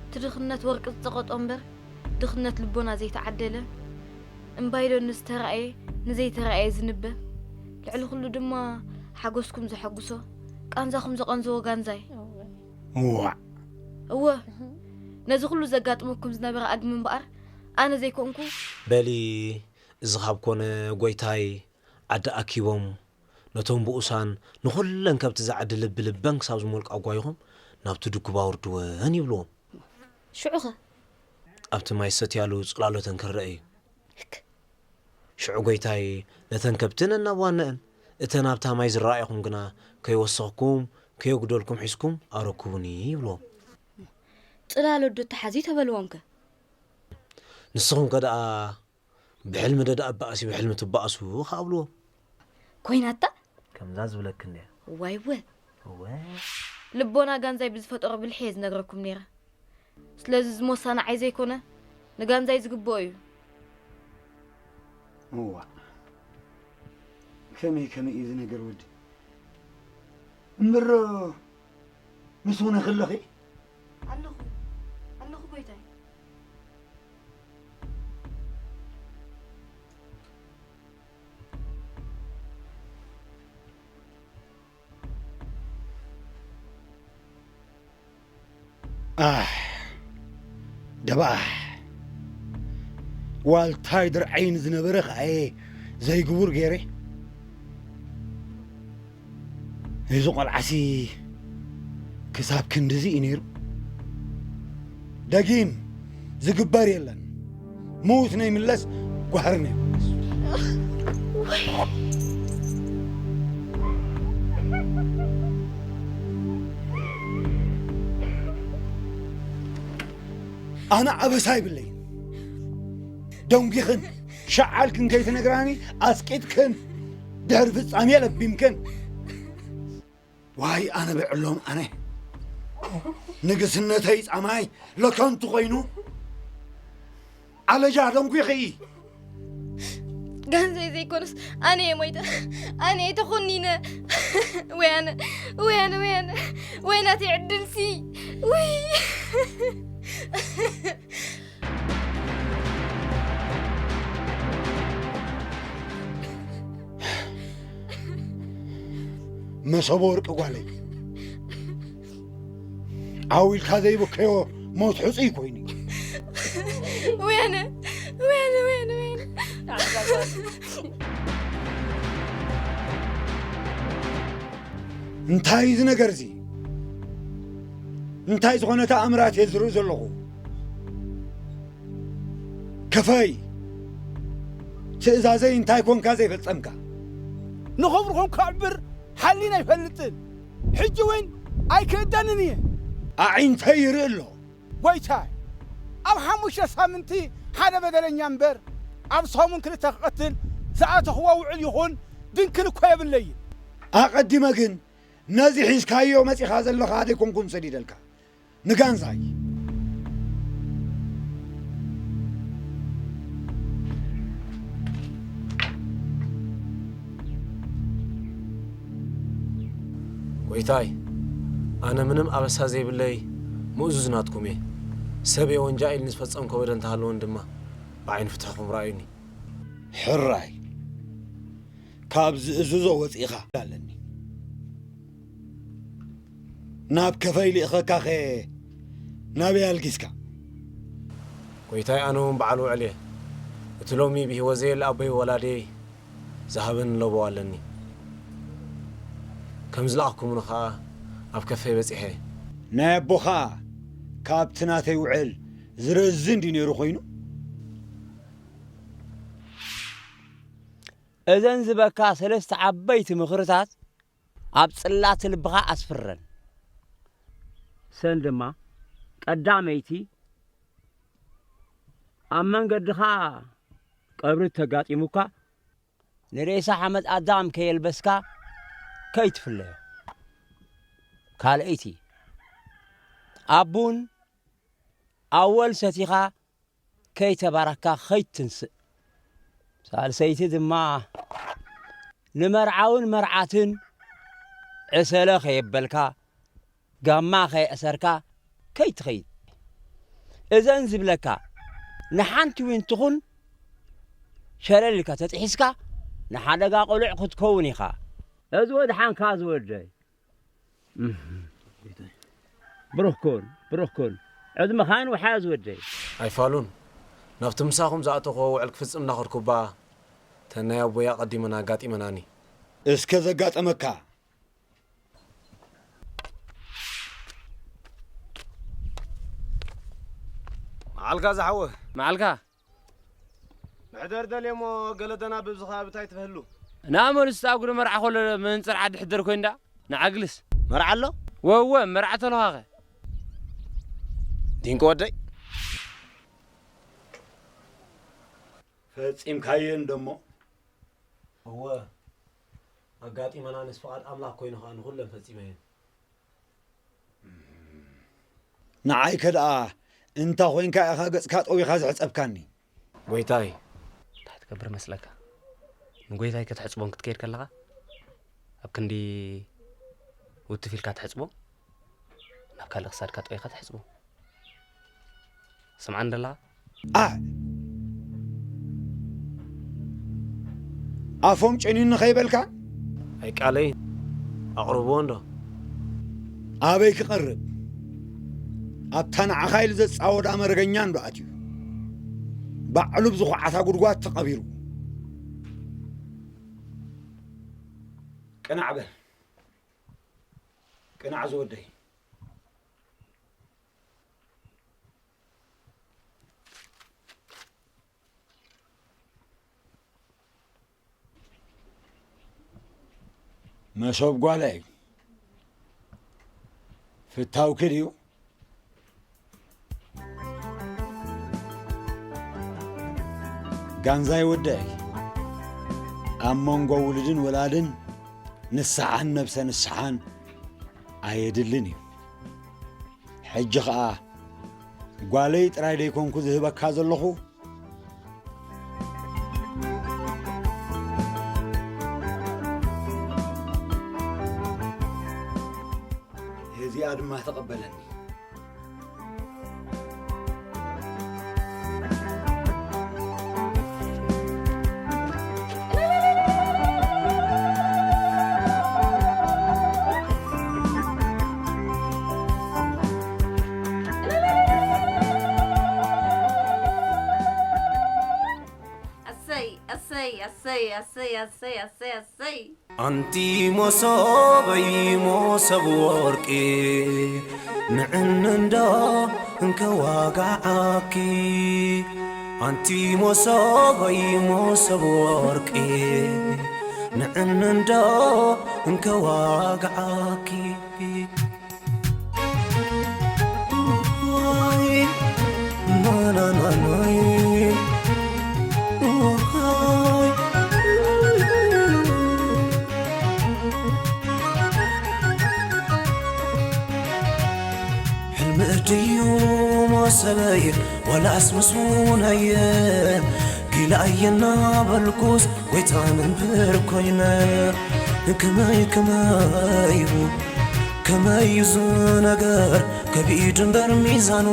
እቲ ድኽነት ወርቂ ዝጸቐጦ እምበር፣ ድኽነት ልቦና ዘይተዓደለ፣ እምባይዶ ንዝተራእየ ንዘይተራእየ ዝንበ፣ ልዕሊ ኩሉ ድማ ሓጎስኩም ዘሐጉሶ፣ ቃንዛኹም ዘቐንዝዎ ጋንዛይ። ዋዕ። እወ፣ ነዚ ኩሉ ዘጋጥመኩም ዝነበረ ኣግሚ እምበኣር ኣነ ዘይኮንኩ። በሊ፣ እዚ ካብ ኮነ ጎይታይ፣ ዓዲ ኣኪቦም ነቶም ብኡሳን ንኹለን ከብቲ ዝዓዲ ልቢ ልበን ክሳብ ዝሞልቃ ጓይኹም ናብቲ ድኩብ ኣውርድወን ይብልዎም። ሽዑኸ? ኣብቲ ማይ ዝሰትያሉ ጽላሎተን ክረአ እዩ። ሽዑ ጎይታይ ነተን ከብቲ ነናብ ዋነአን፣ እተን ኣብታ ማይ ዝረኣኹም ግና ከይወሰኽኩም ከየጉደልኩም ሒዝኩም ኣረክቡኒ ይብልዎም። ጽላሎት ዶ ተሓዝዩ ተበልዎምከ? ንስኹም ከ ደኣ ብሕልሚ ዶ ደኣ በኣሲ ብሕልሚ ትበኣሱ ከኣ ብልዎም። ኮይናታ ከምዛ ዝብለክን እያ። ዋይወ እወ ልቦና ጋንዛይ ብዝፈጠሮ ብልሒ እየ ዝነግረኩም ነይረ። ስለዚ ዝሞሳ ንዓይ ዘይኮነ ንጋንዛይ ዝግብኦ እዩ። እዋ ከመይ ከመይ እዩ እዚ ነገር ወዲ እምሮ ምስ ሆነ ከለኺ ኣለኹ ኣለኹ ጎይታይ። ኣሕ ደባሕ ዋልታይ ድርዓይ ንዝነበረ ከኣየ ዘይግቡር ገይረ እዚ ቆልዓሲ ክሳብ ክንድዚ እዩ ነይሩ ደጊም ዝግበር የለን ምዉት ነይምለስ ጓህሪ ነይምለስ ኣነ ኣበሳ ይብለይ ደንጒኽን ሸዓልክን ከይትነግራኒ ኣስቂጥክን ድሕሪ ፍጻሜ ለቢምክን ዋይ ኣነ ብዕሎም ኣነ ንግስነተይ ጻማይ ለከንቱ ኮይኑ ኣለጃ ደንጒኺ ጋንዘይ ዘይኮነስ ኣነ እየ ሞይተ ኣነ እየ ተኾኒነ ወይ ኣነ ወይ ኣነ ወይ ኣነ ወይ ናተይ ዕድልሲ ወይ መሰቦ ወርቂ ጓለይ ዓው ኢልካ ዘይብከዮ ሞት ሕፁይ ኮይኑ ወያነ ወያነ ወያነ ወያነ እንታይ እዚ ነገር እዚ እንታይ ዝኾነ ተኣምራት እየ ዝርኢ ዘለኹ ከፈይ ትእዛዘይ እንታይ ኮንካ ዘይፈጸምካ ንኽብርኹም ከዕብር ሓሊን ኣይፈልጥን ሕጂ እውን ኣይክእደንን እየ ኣዒንተይ ይርኢ ኣሎ ጎይታይ ኣብ ሓሙሽተ ሳምንቲ ሓደ በደለኛ እምበር ኣብ ሰሙን ክልተ ክቐትል ዝኣተኽዎ ውዕል ይኹን ድንክል እኮ የብለይን ኣቐዲመ ግን ነዚ ሒዝካዮ መጺኻ ዘለኻ ደይኮንኩን ሰዲደልካ ንጋንዛይ ጎይታይ ኣነ ምንም ኣበሳ ዘይብለይ ምእዙዝ ናትኩም እየ ሰብ እየ ወንጃ ኢልኒ ዝፈጸምኮ በደ እንተሃለወን ድማ ብዓይኒ ፍትሕኹም ረኣዩኒ ሕራይ ካብ ዝእዝዞ ወፂእኻ ኣለኒ ናብ ከፈይ ልእኸካኸ ናበይ ኣልጊስካ ጎይታይ ኣነ እውን በዓል ውዕል እየ እቲ ሎሚ ብህይወት ዘየለ ኣቦይ ወላደይ ዝሃበኒ ለቦ ኣለኒ ከም ዝለኣኽኩምኒ ኸዓ ኣብ ከፈይ በፂሐ ናይ ኣቦኻ ካብቲ ናተይ ውዕል ዝረዝን ድዩ ነይሩ ኮይኑ እዘን ዝበካ ሰለስተ ዓበይቲ ምኽርታት ኣብ ጽላት ልብኻ ኣስፍረን። ሰን ድማ ቀዳመይቲ ኣብ መንገድኻ ቀብሪ ተጋጢሙካ ንሬሳ ሓመድ ኣዳም ከየልበስካ ከይትፍለዮ። ካልኣይቲ ኣብ ቡን ኣወል ሰቲኻ ከይተባረኽካ ከይትትንስእ። ሳልሰይቲ ድማ ንመርዓውን መርዓትን ዕሰለ ከየበልካ፣ ጋማ ከየእሰርካ ከይትኸይድ። እዘን ዝብለካ፣ ንሓንቲ እውን ትኹን ሸለል ኢልካ ተጥሒስካ፣ ንሓደጋ ቅሉዕ ክትከውን ኢኻ። እዚ ወድሓንካ ዝወደይ። ብሩኽ ኩን፣ ብሩኽ ኩን። ዕድመኻን ውሓ ዝወደይ። ኣይፋሉን። ናብቲ ምሳኹም ዝኣተኹዎ ውዕል ክፍጽም እናኸድኩ እባ፣ ተን ናይ ኣቦይ ኣቐዲመን ኣጋጢመናኒ። እስከ ዘጋጠመካ። መዓልካ ዝሓወ። መዓልካ። ምሕደር ደልየ እሞ ገለ ደናብብ ዝኸባቢ እንታይ ትበህሉ? ንኣመሉ ስታ ጉዶ መርዓ ኮሎ ምንጽር ዓዲ ሕደር ኮይንዳ ንዓግልስ። መርዓ ኣሎ? ወወ፣ መርዓ ተለኻኸ። ዲንቂ ወደይ። ፈጺምካየን ደሞ? እወ፣ ኣጋጢመናንስ ፍቓድ ኣምላኽ ኮይኑ ኸኣ ንኹለን ፈጺመየን። ንዓይከ ደኣ እንታ ኾይንካ ኢኻ ገጽካ ጠዊኻ ዝሕጸብካኒ? ጎይታይ። እንታይ ትገብር መስለካ? ንጎይታይ ከተሕጽቦን ክትከይድ ከለኻ፣ ኣብ ክንዲ ውትፍ ኢልካ ትሕጽቦ፣ ናብ ካልእ ክሳድካ ጠዊኻ ትሕጽቦ። ስምዓኒ ደለኻ? ኣ-፣ ኣፎም ጨኒኑ ኸይበልካ? ኣይቃለይን። ኣቕርብዎ እንዶ። ኣበይ ክቐርብ? ኣብታ ንዓኻ ኢሉ ዘጻወዳ መረገኛ እንዶ ኣትዩ። ባዕሉ ብዝኹዓታ ጉድጓድ ተቐቢሩ። ቅናዕ በል። ቅናዕ ዝወደይ። መሶብ ጓለይ፣ ፍታውኪ ድዩ? ጋንዛይ ወደይ፣ ኣብ መንጎ ውሉድን ወላድን ንስሓን ነብሰ ንስሓን ኣየድልን እዩ። ሕጂ ኸኣ ጓለይ ጥራይ ደይኮንኩ ዝህበካ ዘለኹ፣ እዚኣ ድማ ተቐበለኒ። ኣሰይ፣ ኣሰይ፣ ኣሰይ፣ ኣሰይ፣ ኣሰይ፣ ኣሰይ፣ ኣሰይ። ኣንቲ ሞሶበይ ሞሰብ ወርቂ፣ ንዕንንዶ እንከዋጋዓኪ። ኣንቲ ሞሶበይ ሞሰብ ወርቂ፣ ንዕንንዶ እንከዋጋዓኪ። ሕልሚ ድዩ ሞሰበይ ዋላስ ምስውነየ? ኪላ እየ እናበልኩስ ጎይታ መምህር ኮይነ። ከመይ ከመይ እዩ፣ ከመይ እዩ እዚ ነገር ከቢድ እምበር ሚዛኑ?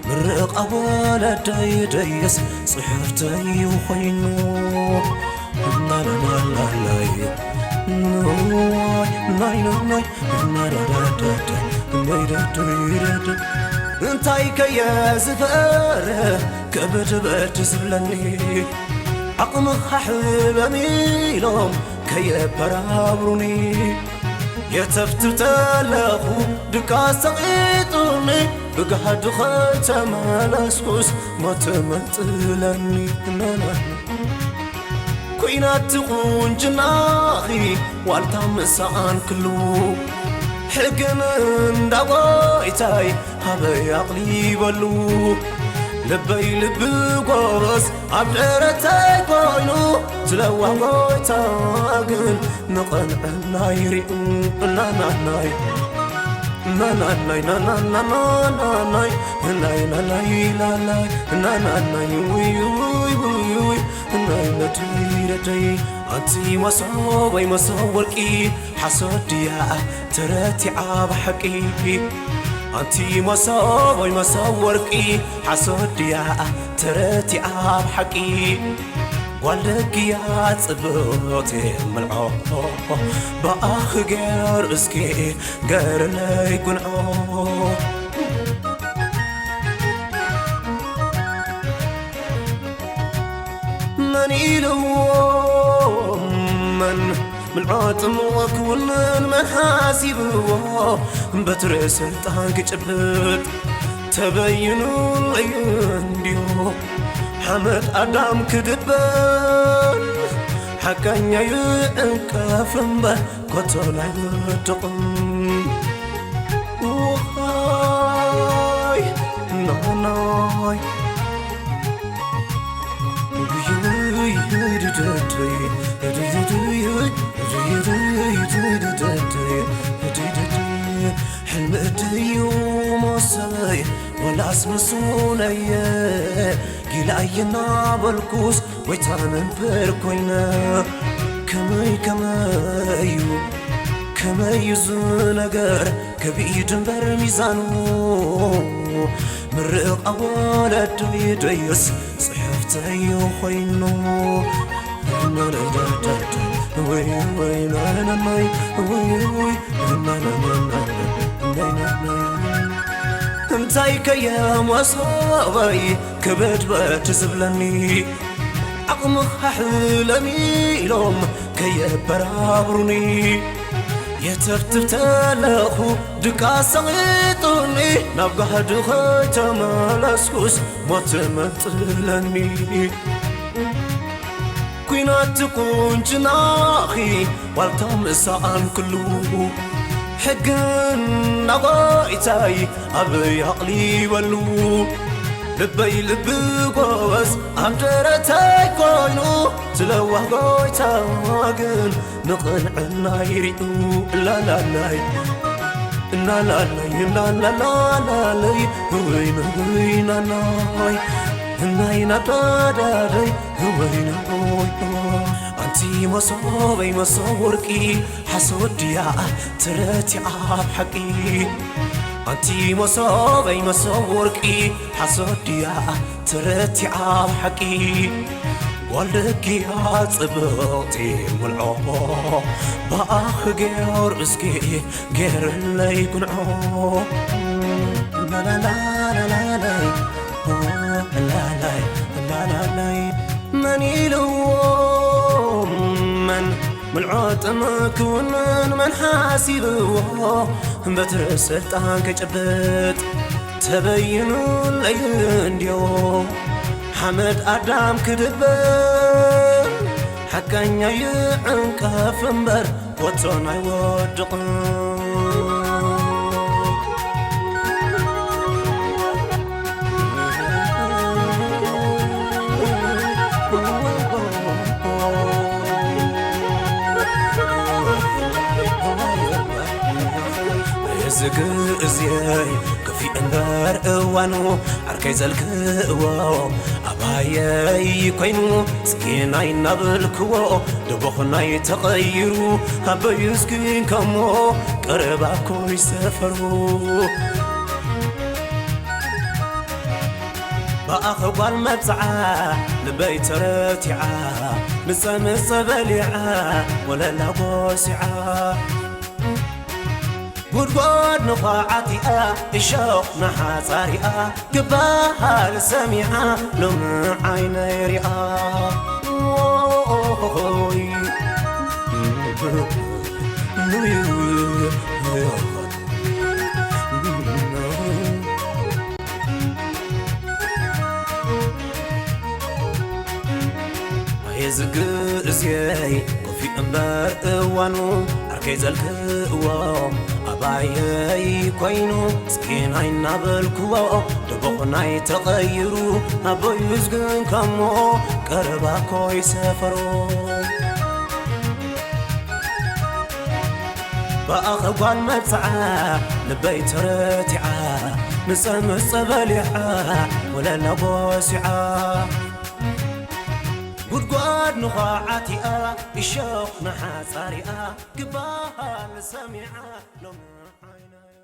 ምርቓ ወለደይ ደየስ ጽሕፍተይ ኮይኑ። ናናናናናይ፣ ናይ፣ ናይ፣ ናይ፣ ናይ፣ ናዳዳዳዳ፣ ናይዳዳዳዳ። እንታይ ከየ ዝፈርህ ከብድበድ ዝብለኒ፣ ዓቕምኻ ሕበም ኢሎም ከየበራብሩኒ፣ የተፍትፍ ተለኹ ድቃስ ተቒጡኒ፣ ብጋህዲ ኸይተመለስኩስ ሞት መጥለኒ። ኲናት ቁንጅናኺ ዋልታ ምሰኣን ክሉ፣ ሕግን እንዳ ጎይታይ ሃበይ ኣቕሊበሉ። ልበይ ልቢ ጎበዝ ኣብ ደረተይ ኮይኑ፣ ዝለዋህ ጎይታ ግን ንቐንዕናይ ሪኡ። እናናናይ ናናናይ ናናናናናይ ናይ ናናይ ላላይ ናናናይ ውይ ውይ ውይ ውይ ናይ ነደይ ነደይ ኣንቲ መሶበይ መሶብ ወርቂ ሓሶት ድያ ተረቲዓ ብሓቂ ኣንቲ መሶበይ መሶብ ወርቂ ሓሶት ድያ ተረቲዓ ብሓቂ ጓል ደግያ ጽብቕቲ ምልዖ ብኣኺ ገይሩ እስኪ ገርለይ ጉንዖ መን ኢልዎ መን ምልዖ ጥሙቕ ክውንን መን ሓሲብዎ በትሪ ስልጣን ክጭብጥ ተበይኑ እዩ እንድዩ ሓመድ ኣዳም ክድበን ሓቀኛ እዩ ዕንቀፍ እምበር ኮቶ ኣይወድቕን ውኻይ ናናይ ሕልሚ ድዩ መሰለይ ወላስ ምስለየ ጊላይና በልኩስ ወይታ ነንበር ኮይነ ከመይ ከመይ እዩ ከመይ እዩ ዝነገር ከቢድ እምበር ሚዛኑ ምርቓ ወለዶይ ደይስ ጽሕፍተይ ኮይኑ ወይ ወይ ናናናይ ወይ ወይ ናናናይ እንታይ ከየመሶበይ ክበድበድ ዝብለኒ ዓቕምኻ ሕለም ኢሎም ከየበራብሩኒ የተብትብ ተለኹ ድቃስ ሰቒጡኒ ናብ ጋህዲ ኸይተመለስኩስ ሞት መንጥለኒ ኲናት ቁንጅናኺ ዋልታ ምሳኣን ክሉ ሕግን ናጎይታይ ኣበይ ኣቕሊበሉ ልበይ ልቢ ጎበዝ ኣምደረታይ ኮይኑ ስለዋህ ጎይታ ግን ንቕንዕናይ ሪኡ ላላላይ እናላለይ እናላላለይ ህወይ ንህወይ ናናይ እናይ ናዳዳደይ ህወይ ንህወይ ኣንቲ መሶበይ መሶብ ወርቂ ሓሶት ድያ ተረቲዓ ኣብ ሓቂ ኣንቲ መሶበይ መሶብ ወርቂ ሓሶት ድያ ተረቲዓ ኣብ ሓቂ ጓል ደጊያ ጽብቕቲ ምልዖ ብኣኺ ገይሩ እስኪ ገይረለይ ጉንዖ ላላላላላይ ላላይ ላላላይ መን ኢልዎ መን ምልዖ ጥምር ክውንን መን ሓሲብዎ በትሪ ስልጣን ክጭብጥ ተበይኑለይ እንድዮ ሓመድ ኣዳም ክድበን ሓቀኛ እዩ ዕንቀፍ እምበር ኮቶን ኣይወድቕን እዚ ግእዝየይ ክፊእ እምበር እዋኑ ዓርከይ ዘልክእዎ ኣባየይ ኮይኑ ስኪናይ እናበልክዎ ደቦኽናይ ተቐይሩ ኣበዩ ስኪን ከሞ ቀረባ ኮይ ሰፈሩ ብኣኺ ጓል መብጽዓ ልበይ ተረቲዓ ምጸ ምጸ በሊዓ ወለላ ጎሲዓ ጉድጓድ ንዃዓቲኣ እሾኽ ንሓጻሪኣ ክበሃል ሰሚዓ ሎሚ ዓይነይ ሪኣ ኦሆሆይ ኣየ ዝግእዝየይ ኮፊ እምበር እዋኑ ዓርከይ ዘልክእዎ ኣባየይ ኮይኑ ስኪናይ እናበልክዎ ደቦኽናይ ተቐይሩ ኣቦዩ ዝግንከሞ ቀረባ ኮይ ሰፈሮ ብኣኸ ጓል መብፅዓ ልበይ ተረቲዓ፣ ምፀ ምፀ በሊዓ ወለላ ጎሲዓ፣ ጉድጓድ ንዃዓቲኣ እሾኽ ንሓፃሪኣ ክበሃል ሰሚዓ ሎሚ ዓይነይ።